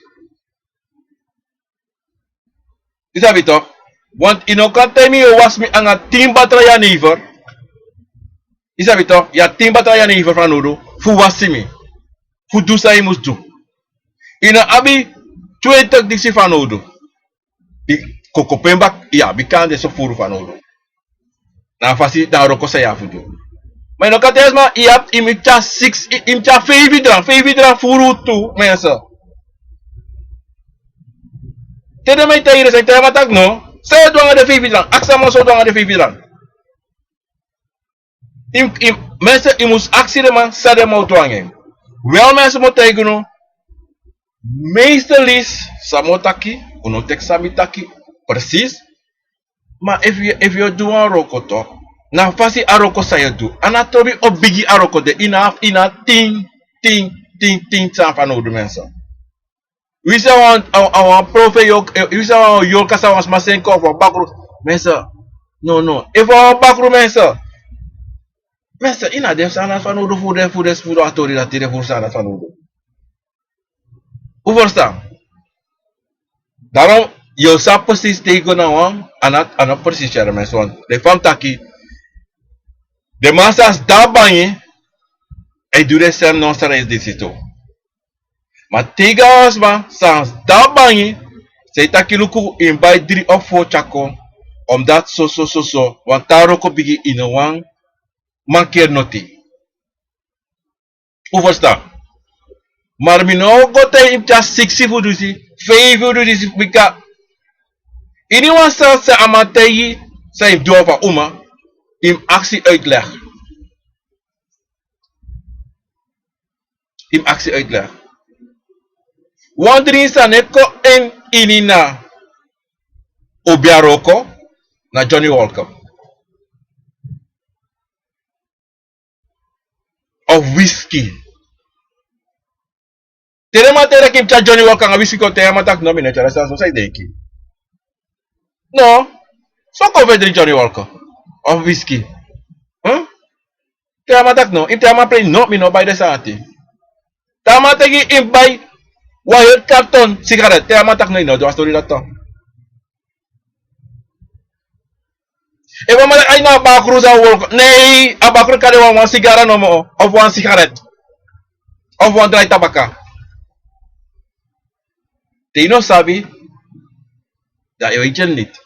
Yu sabi toch? Want yu no kan taigi mi yu o wasi mi anga tin batra jenever. Yu sabi toch? Yu abi tin batra jenever fanowdu fu wasi mi. Fu du san yu mus du. Yu no abi twintig disi fanowdu. Yu kokopenbak, yu abi kande so furu fanowdu. Na a fasi, na a wroko san yu abi fu du. Ma yu no kan taigi sma, yu abi, yu mus tyari siksi, yu, yu mus tyari feifi dran, feifi dran furu tu, mensen. Te den man e taigi yu den sani, taigi a man taki no. San yu o du anga den feifi dran? Aksi a man san yu o du anga den feifi dran. Yu, yu, mensen, yu mus aksi den man san den man o du anga en. Wel, mensen, mi o taigi unu. Meeste leisi, san mi o taki, un no teki san mi taki, precies. Ma efu yu, efu yu o du wan wroko toch, na a fasi a wroko san yu o du. A no trobi o bigi a wroko de, yu no abi, yu no abi tin, tin, tin, tin sani fanowdu, mensen. Wi si a wan, a, a wan profe yu o, wi si a wan yorka san wan sma seni kon fu a bakru, mensen. No, no. Efu a wan bakru mensen. Mensen, yu no abi den sani dati fanowdu fu den, fu den, fu den a tori dati, den fu sani dati fanowdu. Un ferstan? Daarom, yu o sabi precies te yu go na wan, a no, a no precies yere mensen, want den fa mi taki, den man san sidon a bangi, e du den srefi nonsense disi tu. Ma te yu go na wan sma san sidon a bangi, san e taki luku, yu mus bai dri of fo tyako, omdat soso, soso, wan taa wroko bigi, yu no wani mankeri noti. Un ferstan? Ma mi no o go taigi yu mus tyari siksi fu du disi, feifi fu du disi, bika iniwan sani san a man taigi yu san yu mus du, of a uma, yu mus aksi uitleg. Yu mus aksi uitleg. Wan dringi san no e kon ini na obiaroko, na Johnny Walker. Of whisky. Te den man taigi yu taki yu mus tyari Johnny Walker nanga whisky kon, te a man taki no, mi no e tyari a sani so, san yu denki? No. So kon fu e dringi Johnny Walker of whisky. Hm? Te a man taki no, yu mus taigi a man plein, no, mi no o bai den sani dati. Te a man taigi yu mus bai wan heri karton sigaret, te a man taki no, yu no o du a stori dati. Efu a man taki ai, na a bakru san wroko. Nee, a bakru kan de wan, wan sigara nomo, of wan sigaret, of wan drai tabaka. Te yu no sabi, dan yu o e tyari niti.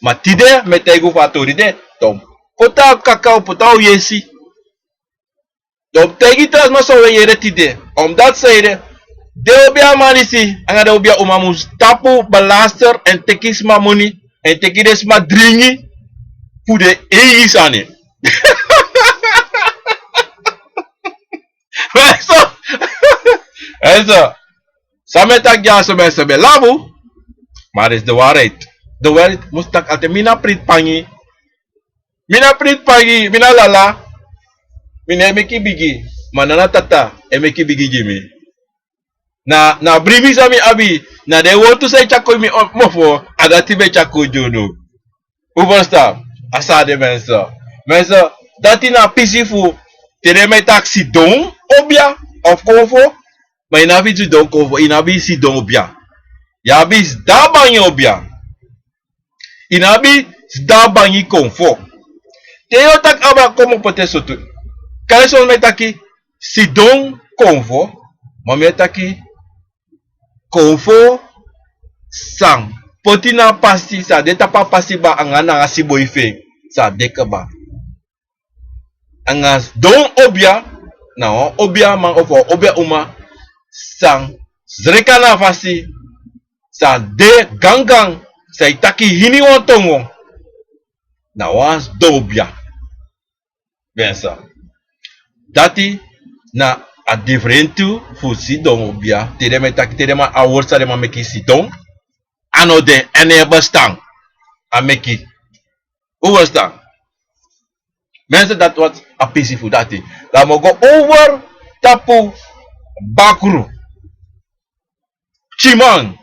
Ma tide mi e taigi yu fu a tori de, dan un poti a kaka, un poti a oyesi. Dan un taigi tra sma san un e yere tide. Omdat san ede, den obiaman disi nanga den obiauma mus tapu belaster èn teki sma moni, èn teki den sma dringi fu den eigi sani. Mensen, mensen, san mi e taki dyaso, mensen, mi e lafu. Maar dit is de waarheid. De waarheid mus taki altijd. Mi na pritpangi. Mi na pritpangi, mi na lala. Mi no e meki bigi. Ma Nana Tata e meki bigi gi mi. Na, na bribi san mi abi, na den wortu san e tyari kon mi mofo, a dati mi e tyari kon gi unu. Un ferstan? A san de, mensen. Mensen, dati na a pisi fu, te den man e taki sidon obia of konfo. Ma yu no abi sidon konfo, yu no abi sidon obia. Yu abi sidon a bangi obia. Yu no abi sidon a bangi konfo. Te yu o taki abra komopo te sotu. Kande son mi e taki sidon konfo, ma mi e taki konfo san poti na a pasi, san de tapu a pasi kaba anga na a siboi fu en, san de kaba. Anga sidon obia, na wan obiaman of wan obiauma san sreka na a fasi, san de gangan, san e taki hiniwan tongo. Na wan sidon obia. Mensen, dati na a diferenti fu sidon obia. Te den man e taki, te den man, a wortu san den man meki sidon, a no de, èn a no e bestaan. A meki. Un ferstan? Mensen, dati wani a pisi fu dati. Dan mi o go over tapu bakru. Tyiman.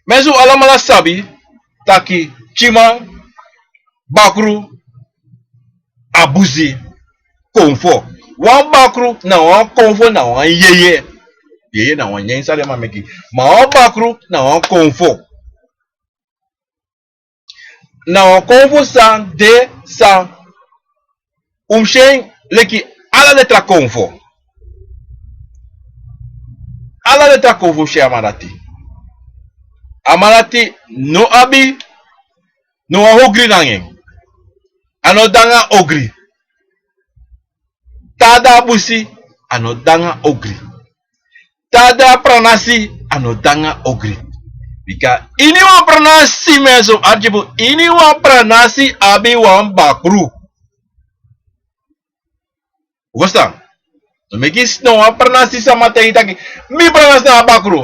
Mensen, un alamala sabi taki tyiman, bakru, abusi, konfo. Wan bakru na wan konfo, na wan yeye. Yeye na wan nyanyan san den man meki. Ma wan bakru na wan konfo. Na wan konfo san de san un mus si en leki ala den tra konfo. Ala den tra konfo un si en, a man dati. A man dati no abi no wan ogri nanga en. A no de nanga ogri. Te a de a busi, a no de nanga ogri. Te a de a pranasi, a no de nanga ogri. Bika iniwan pranasi, mensen, arkibu, iniwan pranasi abi wan bakru. Un ferstan? No meki, no wan pranasi sama taigi taki mi pranasi na a bakru.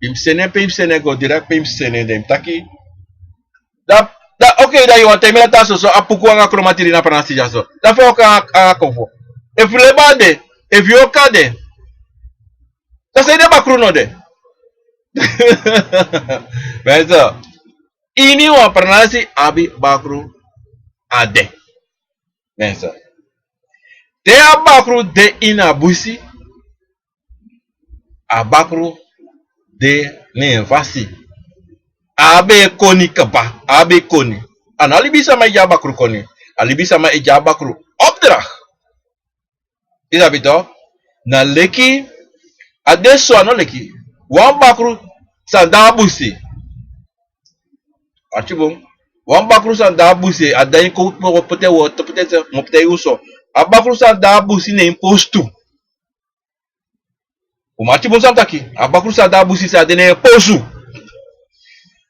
Yu mus seni en pe yu mus seni en go, direct pe yu mus seni en, dan yu mus taki. Dan, dan, oké, dan yu wani taigi mi dati a soso, a puku anga kromatiri na pranasi dyaso. Dan fa yu o kon nanga konfo? Efu leba de, efu yoka de, dan san ede, bakru no de. Mensen, Iniwan pranasi abi bakru a de. Mensen. Te a bakru de ini a busi, a bakru de na en fasi. A abi e koni kaba, a abi e koni. A no libisama e gi a bakru koni. A libisama e gi a bakru opdracht. Yu sabi tok? Na leki, a de so, a no leki wan bakru san de a busi. Arki bun. Wan bakru san de a busi, a de ini kon, mo poti en wot, poti en se, mo poti en yu so. A bakru san de a busi na en postu. Un mu arki bun san mi taki. A bakru san de a busi, san de na en posu.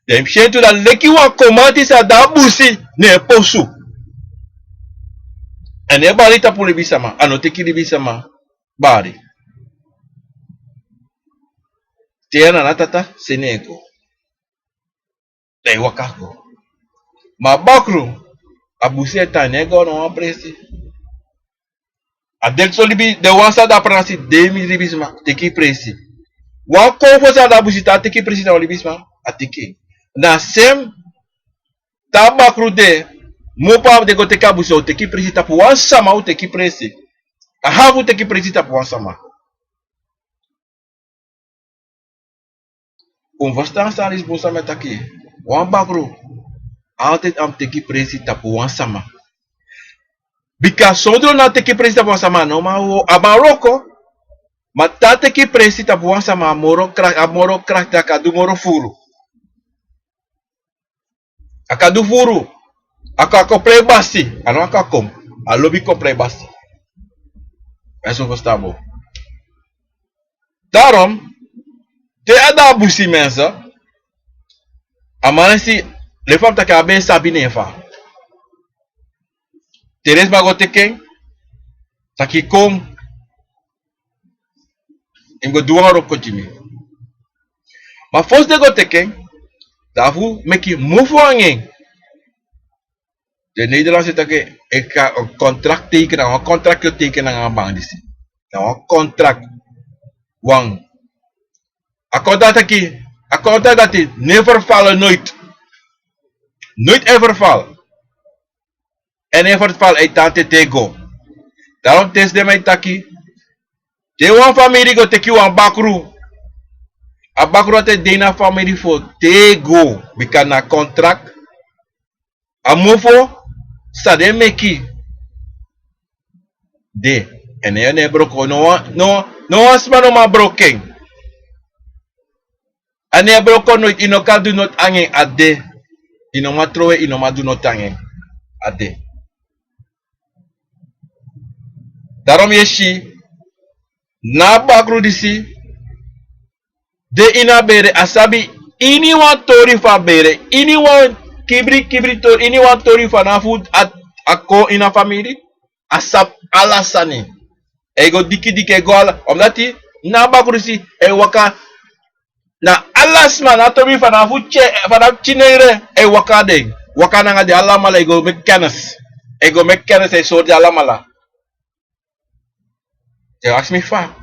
Den mus si en tu, dan leki wan komanti san de a busi na en posu. A no e bari tapu libisama, a no teki libisama bari. Te a nana tata seni en go, dan yu waka go. Ma a bakru, a busi e tan, a no e go na wan presi. A de so libi, den wan san de a pranasi, den mi libisma, teki presi. Wan konfo san de a busi, te a teki presi na wan libisma, a teki. Na sem, te a bakru de, mu pa den go teki a busi, o teki presi tapu wan sama, o teki presi. A hafu teki presi tapu wan sama. Un ferstan san a lesi bun san mi e taki. Wan bakru, altijd a mus teki presi tapu wan sama. Bika sondro no teki presi tapu wan sama, no man, a man wroko. Ma te a teki presi tapu wan sama, a moro kra-, a moro krakti, a kan du moro furu. A kan du furu. A kan, a kan kon prei basi. A no kan kon. A lobi kon prei basi. Mensen, un ferstan bun. Daarom, te a de a busi, mensen, a man si, leki fa mi taki, a ben sabi na en fa. Te den sma go teki en, taki kon, yu mus go du wan wroko gi mi. Ma fosi den go teki en, dan a fu meki mufu anga en. Den Nederlands e taki, e kan contract teken, na wan contract yu o teken nanga a man disi. Na wan contract. Wan. A contract taki, a contract dati no e verval nooit. Nooit e verval. Èn no e verval uit tante te go. Daarom te den man e taki, te wan famiri go teki wan bakru, a bakru dati e de ini a famiri fu te go, bika na contract. A mofo san den meki de. Èn yu no e broko, no wan, no, no wan sma no man broko en. A no e broko noiti, yu no kan du noti anga en, a de. Yu no man trowe, yu no man du noti anga en, a de. Daarom yu e si, na a bakru disi de ini a bere, a sabi iniwan tori fu a bere, iniwan kibri kibri tori, iniwan tori fu a na fu a, a kon ini a famiri, a sabi ala sani. A e go diki diki, a e go ala, omdat na a bakru disi a e waka na ala sma, na tori fu a na fu tye, fu a na fu tinere, a e waka den, waka nanga den alamala, a e go meki kennis. A e go meki kennis, a e sori den alamala. Te yu aksi mi fa,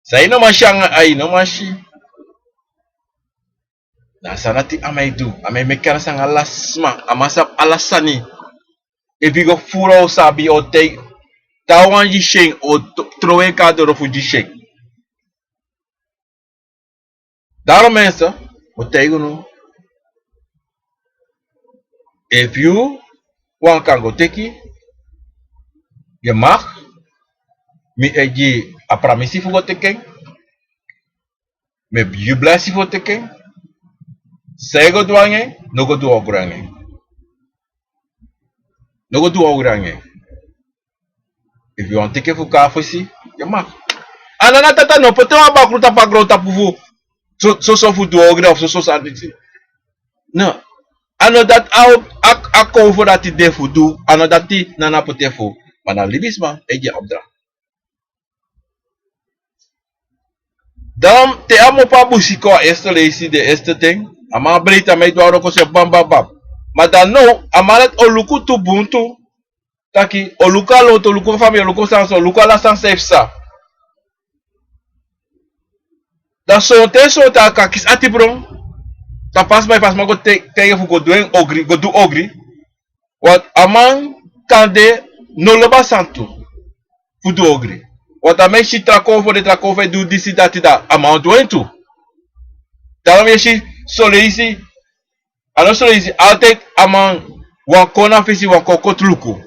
san yu no man si anga, a yu no man si. Na san dati a man e du, a man e meki kennis anga ala sma, a man sabi ala sani. Efu yu go furu, a o sabi, a o taigi, te a wani gi syen, a o t-, trowe en kon na doro fu gi syen. Daarom mensen, mi o taigi unu, efu yu wani kan go teki, yu mag, mi e gi a pramisi fu go teki en. Mi e gi yu blesi fu teki en. San yu go du anga en, no go du ogri anga en. No go du ogri anga en. Efu yu wani teki en fu kon na fesi, yu mag. A no na tata no poti wan bakru tapu a grontapu fu so, soso fu du ogri of soso sani. No. A no dati a, a, a kon fu dati de fu du. A no dati na a poti en fu. Ma na libisma e gi en opdracht. Dan te a man opo a busi kon, a eerste leisi, den eerste ten, a man breiti, a man e du a wroko so bam bam bam. Ma dan now a man dati o luku tu bun tu. Taki o luku a lontu, o luku famiri, o luku san so, o luku ala sani san e psa. Dan sonten sonten a kan kisi ati bron. Tapu a sma, efu a sma go te- taigi en fu go du en ogri, go du ogri. Want a man kan de no lobi a sani tu fu du ogri. Want a man e si tra konfo de, tra konfo e du disi dati, dan a man o du en tu. Daarom yu e si, soleisi, a no soleisi, altijd a man wani kon na fesi, wani kon koti luku.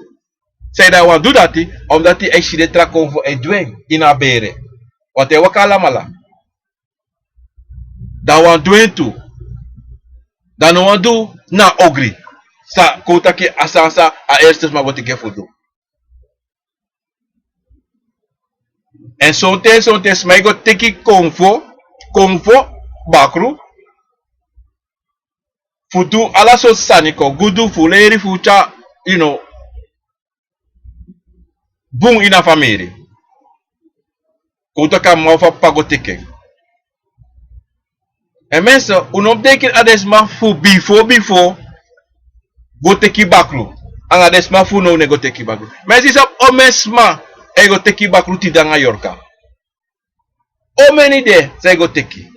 Sanede a wani du dati? Omdat a e si den tra konfo e du en ini a bere. Want a e waka alamala. Dan a wani du en tu. Dan a no wani du na ogri. San kon taki a sani san a eerste sma go teki en fu du. Èn sonten, sonten sma e go teki konfo, konfo bakru, fu du ala sortu sani, kon gudu, fu leri, fu tyari, you know, bun ini a famiri. Kon taki a mama fu a p'pa go teki en. Èn mensen, un no mus denki a den sma fu bifo bifo go teki bakru, anga den sma fu now no e go teki bakru. Mensen, sabi omeni sma e go teki bakru tide nanga yorka? Omeni de san e go teki?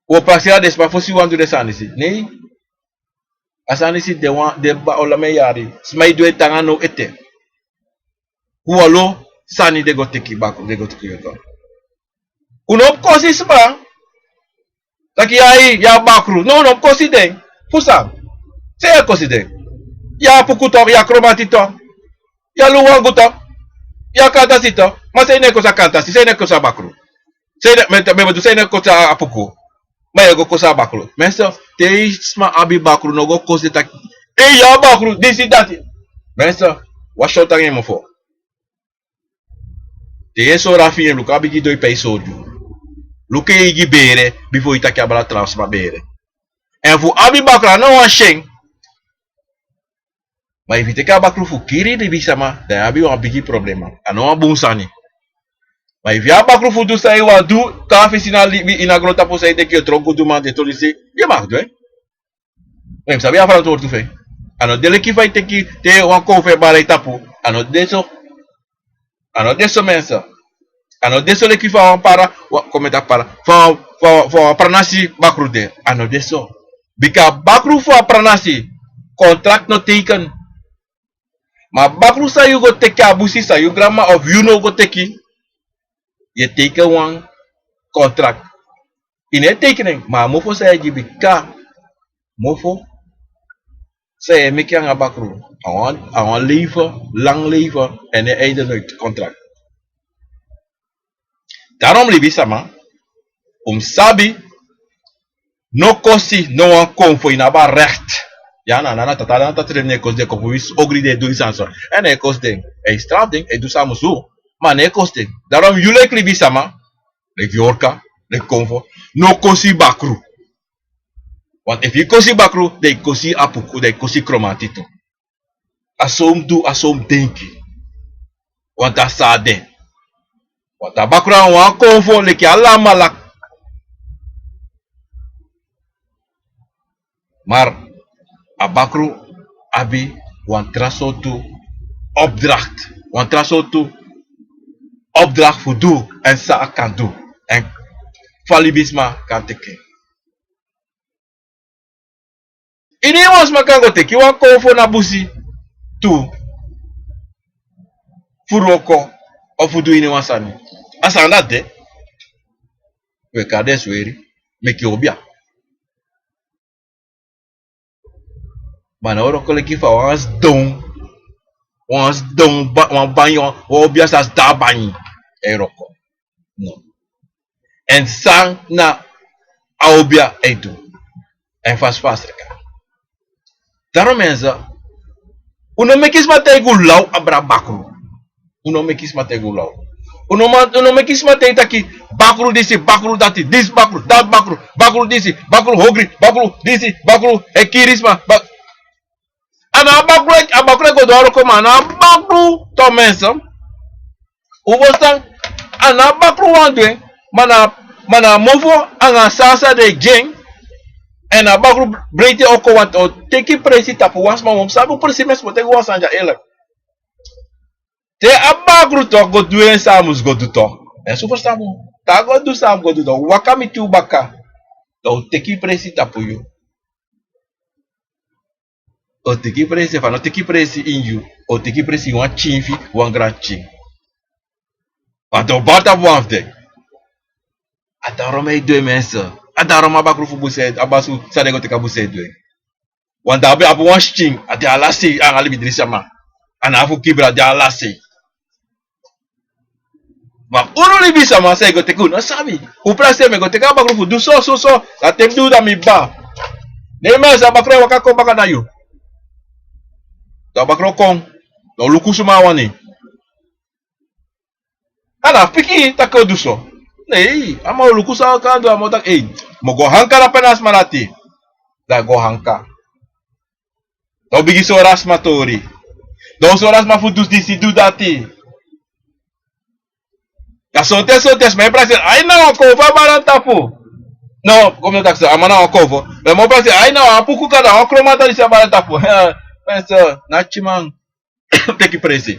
Un o prakseri a den sma fosi wani du den sani disi? Nei. A sani disi de wan, de baka olameni yari. Sma e du en te nanga now ete. Fu wan lo sani den go teki bakru, den go teki yorka. Un no mus kosi sma taki yu abi, yu abi bakru. No, un no mus kosi den. Fu san? San yu e kosi den? Yu abi apuku tok, yu abi kromanti tok, yu abi luwangu tok, yu abi kantasi tok. Ma san yu no e kosi a kantasi, san yu no e kosi a bakru? San yu no, mi e, mi e bedoel, san yu no e kosi a apuku, ma yu e go kosi a bakru? Mensen, te yu sma abi bakru, no go kosi den taki: "Ei, yu abi bakru, disi, dati." Mensen, wasi yu tanga, mofo. Te yu e sori a fi en, luku a bigi doi pe a e sori yu. Luku en eigi bere bifo yu taki abra tra sma bere. Èn fu abi bakru a no wan syen. Ma efu yu teki a bakru fu kiri libisma, dan yu abi wan bigi problema. A no wan bun sani. Ma efu yu abi bakru fu du san yu wani du, kon na fesi, na libi ini a grontapu san yu denki yu o tron guduman de, tron disi, yu mag du en. Ma yu mus sabi a ferantwortu fu en. A no de leki fa yu teki te wan konfo e bari yu tapu. A no de so. A no de so, mensen. A no de so leki fa wan para, wan, kon mi taki para, fa, fa, fa wan pranasi bakru de. A no de so. Bika bakru fu a pranasi, kontrakti no teiken. Ma bakru san yu go teki a busi, san yu granma of yu no go teki, yu e teiken wan kontrakti. Yu no e teiken en, ma a mofo san yu e gi, bika mofo san yu e meki anga bakru, a wan, a wan leven, lang leven, en a einde nooit contract. Daarom libisma, un mus sabi, no kosi no wan konfo, yu no abi a recht. Ya, na, na, na tata, na tata den e kosi den konfo, winsi ogri den e du yu sani so. Èn a e kosi den, a e strafu den, a e du san a mus du, ma a no e kosi den. Daarom yu leki libisma, leki yorka, leki konfo, no kosi bakru. Want efu yu kosi bakru, dan yu kosi apuku, dan yu kosi kromanti tu. A so un mus du, a so un mus denki. Want a so a de. Want a bakru a wan konfo leki alamala. Maar a bakru abi wan tra sortu opdracht. Wan tra sortu opdracht fu du, èn san a kan du. Èn fa libisma kan teki en. Iniwan sma kan go teki wan konfo na busi tu, fu wroko, of fu du iniwan sani. A sani dati de, wi e kari den sweri, meki obia. Ma a no wroko leki fa wan sidon, wan sidon, ba-, wan banyi, wan, wan obia sa sidon a banyi e wroko. No. Èn san na a obia e du. Èn fasi fasi leki. Daarom mensen, un no meki sma taigi un law abra bakru. Un no meki sma taigi un law. Un no man, un no meki sma taigi taki bakru disi, bakru dati, disi bakru, dati bakru, bakru disi, bakru ogri, bakru disi, bakru e kiri sma, bak-, a na a bakru e, a bakru e go du a wroko, ma a na a bakru tu, mensen. Un ferstan? A na a bakru wani du en, ma na, ma na a mofo anga a sani san den e gi en. Èn a bakru breiti en oko, want a o teki presi tapu wan sma, wan sabi presi, mensen, mus teki wan sani dya eerlijk. Te a bakru toch go du en san a mus go du toch. Èn so ferstan, te a go du san a mus go du toch, waka miti un baka. Dan un teki presi tapu yu. Un teki presi, efu a no teki presi ini yu, un teki presi ini wan pikin fu wan granpikin. Ma dan un bari tapu wan fu den. A dati mi e du en, mensen. A dati mi, a bakru fu busi, a basu san den go teki a busi e du en. Want dan a abi wan pikin, a de ala sei anga libidri sama. A no abi fu kibri, a de ala sei. Ma unu libisama san e go teki, un no sabi. Un prakseri mi e go teki a bakru fu du so so so. A ten mi du, dan mi bari. Ne mi sa, a bakru e waka kon baka na yu. Dan a bakru kon. Dan un luku suma a wani. A no abi piki taki un du so. Ne, a man o luku san a kan du, a man o taki, ei, mi o go hanka na pe na a sma dati. Dan a go hanka. Dan un bigin sori a sma tori. Dan un sori a sma fu du disi, du dati. Dan sonten sonten sma e prakseri, ai, na wan konfo a bari na tapu. No, kon mi no taki so, a man na wan konfo. Dan mi o prakseri, ai, na wan puku kaba, wan kroman dati disi a bari na tapu. Mensen, na tyiman teki presi.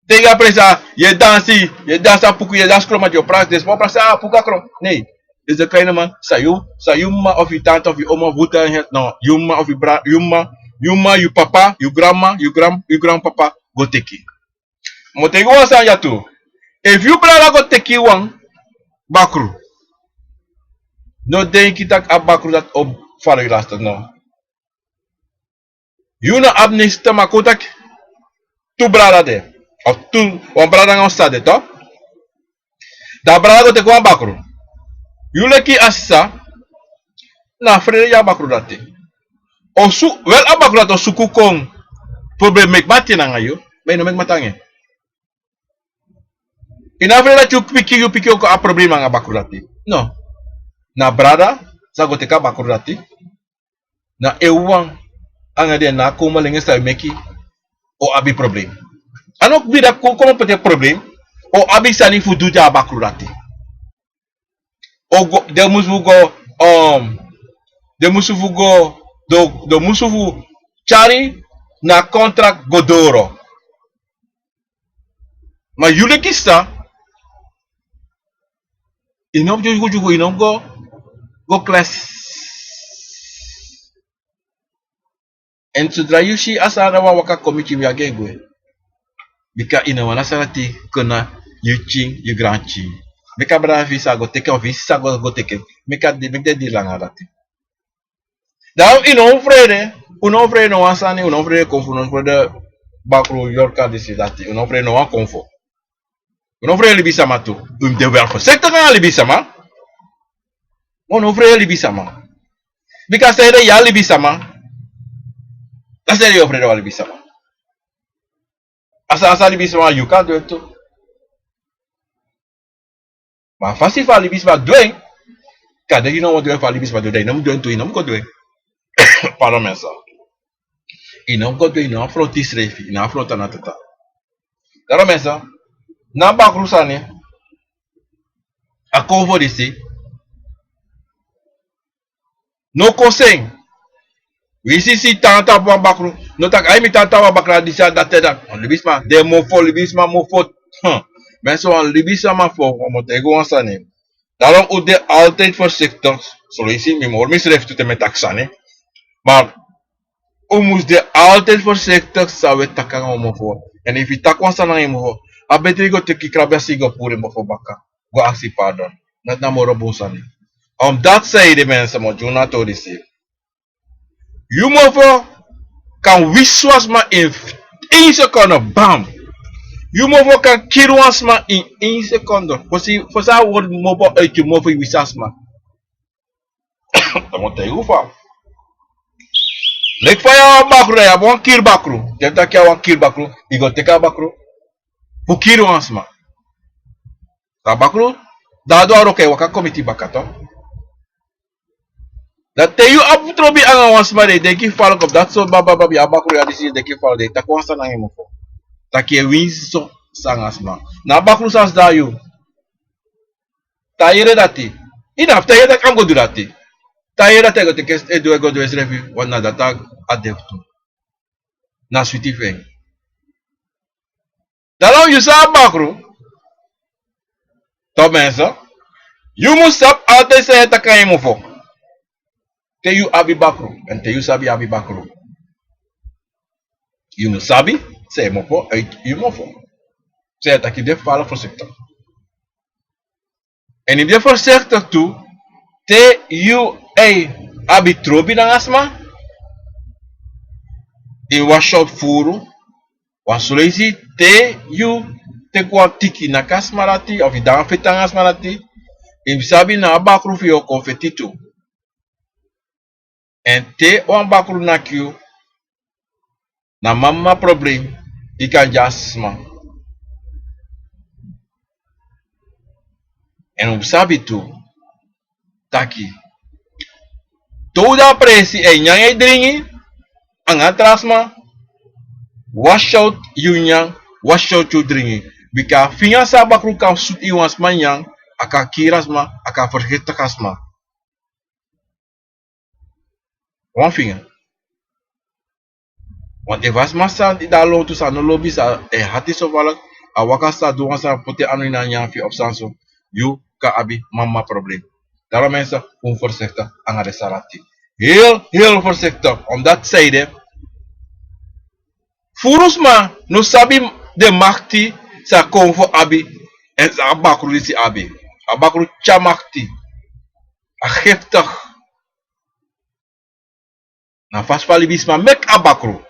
Te yu a presi, yu e dansi, yu e dansi a puku, yu e dansi kroman, yu o prakseri, den sma o prakseri, a puku a kroman. Ne. Yu e si den kain man, san yu, san yu mma of yu tanta of yu oma of who ten help, no, yu mma of yu bra-, yu mma, yu mma, yu papa, yu granma, yu gran-, yu granpapa go teki. Mi o taigi wan sani ya tu. Efu yu brada go teki wan bakru, no denki taki a bakru dati o fala yu lastig, no. Yu no abi niks te maken, un taki tu brada de. Of tu, wan brada nanga wan sisa de, toch? Dan a brada go teki wan bakru. Yu leki a sisa, na a frede gi a bakru dati. O su-, wel, a bakru dati o suku kon problem meki mati nanga yu, ma yu no meki mati nanga en. Yu no abi frede taki yu pikin, yu pikin o kon abi problem nanga a bakru dati. No. Na a brada sa go teki a bakru dati. Na en wawan anga den nakomelingen san e meki o abi problem. A no bira kon, kon poti problem, o abi sani fu du gi a bakru dati. O go, den musu fu go, um, den musu fu go, den, den musu fu tyari na contract go doro. Ma yu leki sisa, yu no mus dyugu dyugu, yu no mus go, go kles. En sodra yu si a sani dati waka kon miti yu, yu e gwe. Bika yu no wani a sani dati kon na yu pikin, yu granpikin. Meki a brada fu yu sa go teki en, of yu sisa go, go teki en. Meki a di, meki den diri langa dati. Dan yu no mus frede, yu no mus frede no wan sani, yu no mus frede konfo, yu no mus frede bakru, yorka, disi, dati, yu no mus frede no wan konfo. Yu no mus frede libisama tu. Yu mus de wel voorzichtig nanga libisama. Yu no mus frede libisama. Bika san ede yu a libisama, dan san ede yu o frede wan libisama. A san, a san libisama yu kan du en tu. Ma a fasi fa libisma du en, kande yu no wani du en fa libisma du en, dan yu no mus du en tu, yu no mus go du en. Pardon, mensen. Yu no mus go du en, yu no mus afronti yusrefi, yu no mus afronti a na tata. Daarom, mensen, na bakru sani, a konfo disi, no kosi en. Winsi yu si tanta wan bakru, no taki: "Ai, mi tanta wan bakru, a disi, a dati, a dati." Libisma de mofo, libisma mofo. Hm. Mensen, wan libisma mofo, wan mofo, yu e go wan sani. Daarom un de altijd voorzichtig. Son leisi mi e hori misrefi tu te mi e taki sani. Maar un mus de altijd voorzichtig san un e taki nanga un mofo. En efu yu taki wan sani nanga yu mofo, a betri yu go teki krabi a sei go puru en mofo baka. Go aksi pardon. Dati na moro bun sani. Omdat, zei de mensen, mi o gi unu a tori disi. Yu mofo kan wisi wan sma in één seconde, bam. Yu mofo kan kiri wan sma in één seconde. Fosi, fosi a word mofo uit yu mofo, yu wisi a sma. Dan mi o taigi unu fa. Leki fa yu abi wan bakru, dan yu abi wan kiri bakru. Te yu taki yu abi wan kiri bakru, yu go teki a bakru fu kiri wan sma. Dan a bakru, dan a du a wroko, e waka kon miti yu baka, toch. Dan te yu abi trobi anga wan sma, den e denki fu fara kon, dati so, baba, baba, yu abi bakru, yu abi disi, den e denki fu fara, den e taki wan sani nanga yu mofo. Taki yu e winsi so san nanga sma. Na a bakru sa sidon na yu. Te a yere dati, yu no abi, te a yere dati, a mus go du dati. Te a yere dati, a go teki, e du, e go du ensrefi, want na dati a de fu tu. Na switi fu en. Daarom yu sa abi bakru. Toch, mensen. Yu mus sabi altijd san yu e taki na yu mofo. Te yu abi bakru, èn te yu sabi abi bakru. Yu mus sabi san yu mofo, uit yu mofo. San yu e taki de fala voorzichtig. Èn yu de voorzichtig tu, te yu e abi trobi nanga sma, yu wasi out furu, wan soleisi te yu teki wan tiki naki a sma dati, of yu de na feti nanga a sma dati, yu mus sabi na a bakru fu yu o kon feti tu. Èn te wan bakru naki yu, na mama problem yu kan gi a sma. Èn un sabi tu taki, te un de na presi, e nyan e dringi anga tra sma, wasi out yu nyan, wasi out yu dringi. Bika a finga san a bakru kan sutu ini wan sma nyan, a kan kiri a sma, a kan fergiftig a sma. Wan finga. Want efu a sma san de na lontu, san no lobi, san e hati so falek, a waka, san du wan sani, poti en anu ini a nyan fu yu of sani so, yu kan abi mama problem. Daarom mensen, un voorzichtig anga den sani dati. Heel, heel voorzichtig. Omdat zij de furu sma no sabi den makti san a konfo abi, èn san a bakru disi abi. A bakru tyari makti. A giftig. Na fasi fa libisma meki a bakru.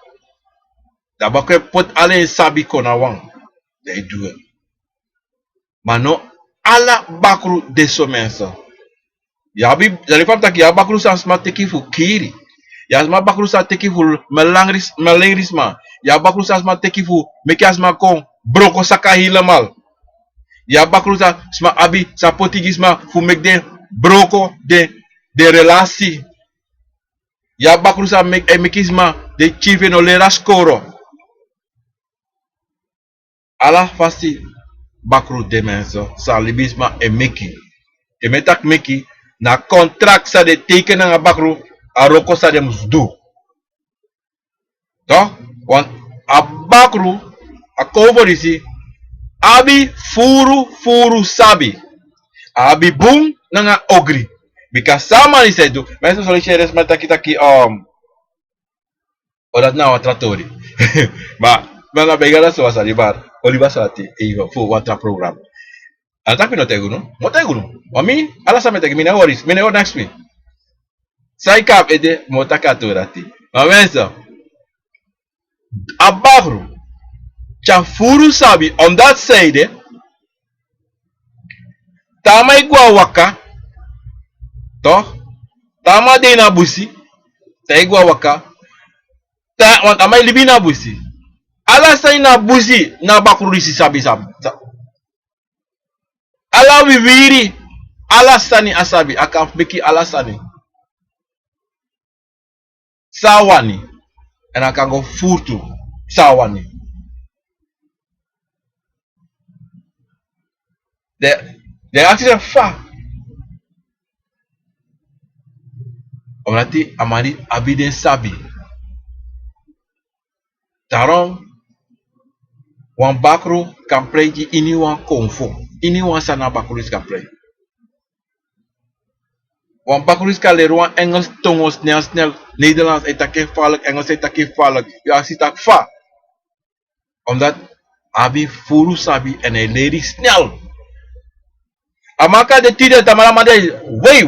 Dan a bakru e poti ala en sabi kon na wan. Dan e du en. Ma no ala bakru de so, mensen. Yu abi, dan fa mi taki, yu abi bakru san sma teki fu kiri. Yu abi sma bakru san teki fu melangri, melengri sma. Yu abi bakru san sma teki fu meki a sma kon broko saka helemaal. Yu abi bakru san sma abi, san poti gi sma fu meki den broko den, den relasi. Yu abi bakru san meki, e meki sma den pikin fu en no leri a skoro. Ala fasi bakru de, mensen, san libisma e meki. Te mi e taki meki, na contract san den teiken nanga bakru, a wroko san den mus du. Toch? Want a bakru, a konfo disi, abi furu, furu sabi. A abi bun nanga ogri. Bika san a man disi e du. Mensen, sorry, share sma taki taki, um, o, dati na wan tra tori. Ma, ma na bega na so a sani, ma o libi a sani dati, even fu wan tra program. A taki mi no taigi unu, mi o taigi unu. Ma mi, ala san mi e taki, mi no e wori, mi no e wori neks mi. San e kon na mi ede, mi o taki a tori dati. Ma mensen, a bakru tyari furu sabi, omdat zij de, te a man e go na waka, toch? Te a man de na busi, te a e go na waka, te, want a man e libi na busi. Ala sani na busi, na a bakru disi sabi, sabi. Ala wiwiri, ala sani a sabi, a kan meki ala sani. San a wani. Èn a kan go furu tu san a wani. Den, den e aksi en fa. Omdat a man disi abi den sabi. Daarom, wan bakru kan prei gi iniwan konfo. Iniwan sani a bakru disi kan prei. Wan bakru disi kan leri wan Engels tongo snel, snel. Nederlands, a e taki en falek, Engels, a e taki en falek. Yu e aksi taki fa. Omdat a abi furu sabi èn a e leri snel. A man kan de tide, tamara a man de, wei.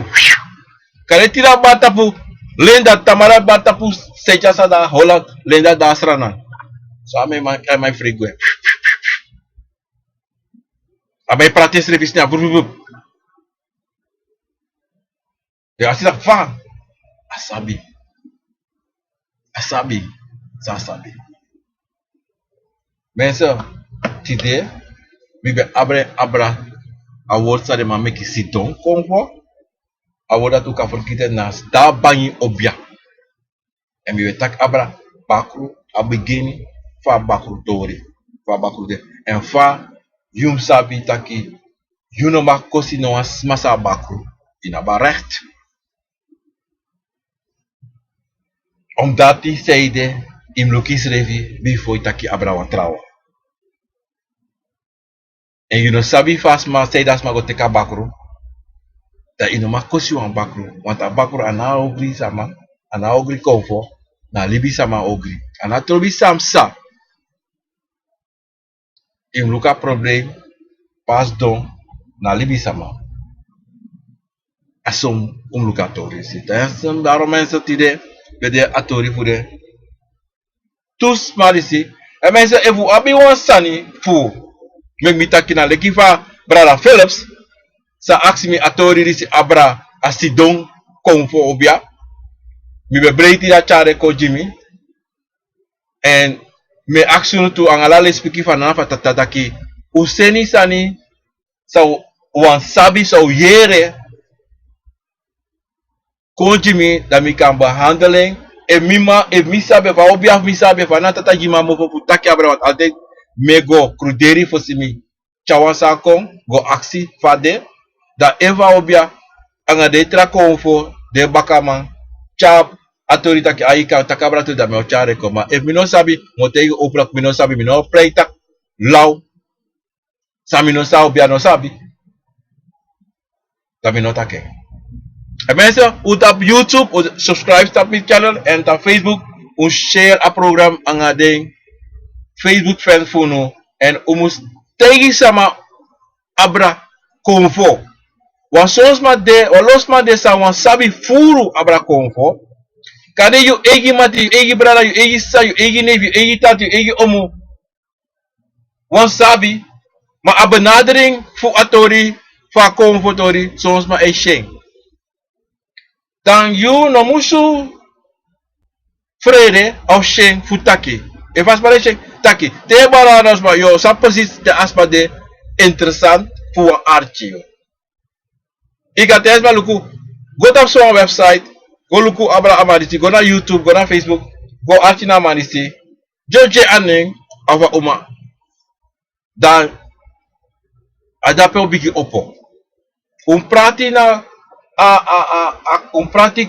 Kan de tide a bari tapu Lenda, tamara a bari tapu Sint-Jacques, dan Holland, Lenda, dan Sranan. So a man, a man e frei gwe. A man e prati ensrefi snel, vup, vup, vup. Yu e aksi taki fa. A sabi. A sabi. San a sabi. Mensen, tide, mi ben abra, abra a wortu san den man meki sidon konfo. A wortu dati un kan ferkiti en na Sda Bangi Obia. Èn mi ben taki abra bakru, a bigin fu a bakru tori, fu a bakru de. Èn fa yu mus sabi taki yu no mag kosi no wan sma san a bakru. Yu no abi a recht. Omdat yu sabi de, yu mus luku yusrefi bifo yu taki abra wan trawan. Èn yu no sabi fa a sma, saide a sma go teki a bakru. Dan yu no man kosi wan bakru. Want a bakru a no a ogri sama, a no a ogri konfo, na libisama ogri. A no a trobi san psa. Yu mus luku a problem, pe a sidon, na libisama. A so un mus luku a tori disi. Dan yu e si, daarom mensen tide, ben de a tori fu den tu sma disi. En mensen, efu un abi wan sani fu meki mi taki, na leki fa brada Philips sa aksi mi a tori disi abra a sidon konfo obia. Mi ben breiti dati tyari kon gi mi. En mi e aksi unu tu anga ala lespeki fu a nana fu a tata taki un seni sani san un wani sabi, san un yere, kon gi mi, dan mi kan behandel en. Efu mi man, efu mi sabi, efu a obia fu mi sabi, efu a nana tata gi mi a mofo fu taki abra, want altijd mi e go kruderi fosi mi tyari wan sani kon go aksi fa a de. Dan efu a obia anga den tra konfo, den bakaman tyari a tori taki a yu kan taki abra tori, dan mi o tyari en kon. Ma efu mi no sabi, mi o taigi openlijk, mi no sabi, mi no o prei taki law. San mi no sabi, a no sabi. Dan mi no taki en. En mensen, un tapu YouTube, un subscribe tapu mi channel, en tapu Facebook, un share a program anga den Facebook friends fu unu. En un mus taigi sama abra konfo. Wan son sma de, wan lo sma de san wani sabi furu abra konfo. Kande yu eigi mati, yu eigi brada, yu eigi sisa, yu eigi nefi, yu eigi tati, yu eigi omu wani sabi, ma a benadering fu a tori, fu a konfo tori, son sma e si en. Dan yu no musu frede of si en fu taki. Efu a sma de si en, taki. Te yu e bari wan sma, yu o sabi precies te a sma de interessant fu wan arki yu. Yu kan taigi sma luku, go tapu so wan website, go luku abra a man disi, go na YouTube, go na Facebook, go arki na a man disi. Dyoki a nen fu a uma. Dan a dape un bigin opo. Un prati na a, a, a, a, un prati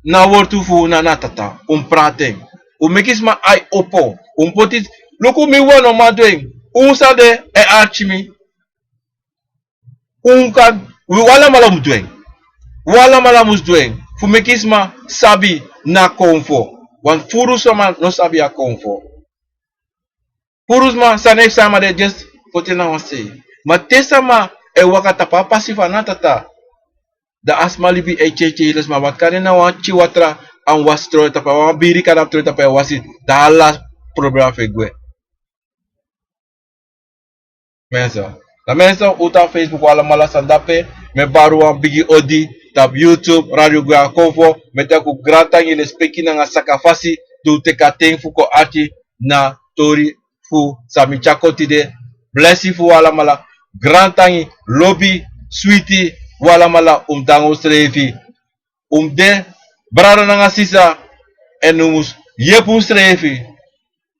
na wortu fu na, na tata. Un prati en. Un meki sma ai opo. Un poti, luku mi wan no man du en. Un san de e arki mi. Un kan, wi alamala mus du en. Wi alamala mus du en. Fu meki sma sabi na konfo. Want furu sma no sabi a konfo. Furu sma san e si sama de just poti en na wan sei. Ma te sama e waka tapu a pasi fu a na tata, dan a sma libi e tyei tyei, sma, want kande na wan tyi watra a mus wasi trowe tapu, wan biri kande a mus trowe tapu e wasi, dan ala problema fu e gwe. Mensen. Dan mensen, un tapu Facebook, wi alamala san dape, mi e bari wan bigi odi tapu YouTube, Radio Gwe a Konfo, mi e taki un grantangi, lespeki nanga sakafasi di un teki a ten fu kon arki na tori fu san mi tyari kon tide. Blesi fu un alamala, grantangi, lobi, switi, un alamala, un mus dangi unsrefi. Un mus de brada nanga sisa, èn un mus yepi unsrefi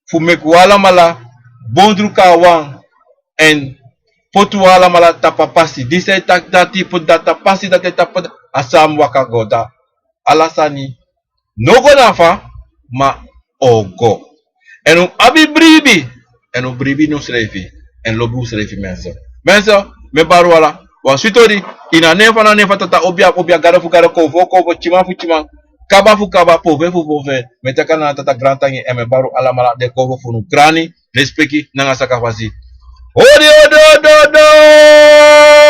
fu meki un alamala bondru kon na wan, èn poti un alamala tapu a pasi. Disi e taki dati, poti dati tapu a pasi, dati e taki poti, a san mus waka go. Dan ala sani no go na fa, ma o go. Èn un abi bribi, èn un bribi ini unsrefi, èn lobi unsrefi, mensen. Mensen, mi e bari un ala wan switi odi, ini a nen fu a, na nen fu a tata, obia, obia, gado fu gado, konfo, konfo, tyiman fu tyiman, kaba fu kaba, pofo fu pofo. Mi e taki a na tata grantangi, èn mi e bari un alamala den konfo fu unu grani, lespeki nanga sakafasi. Odi, odi, odi, odi!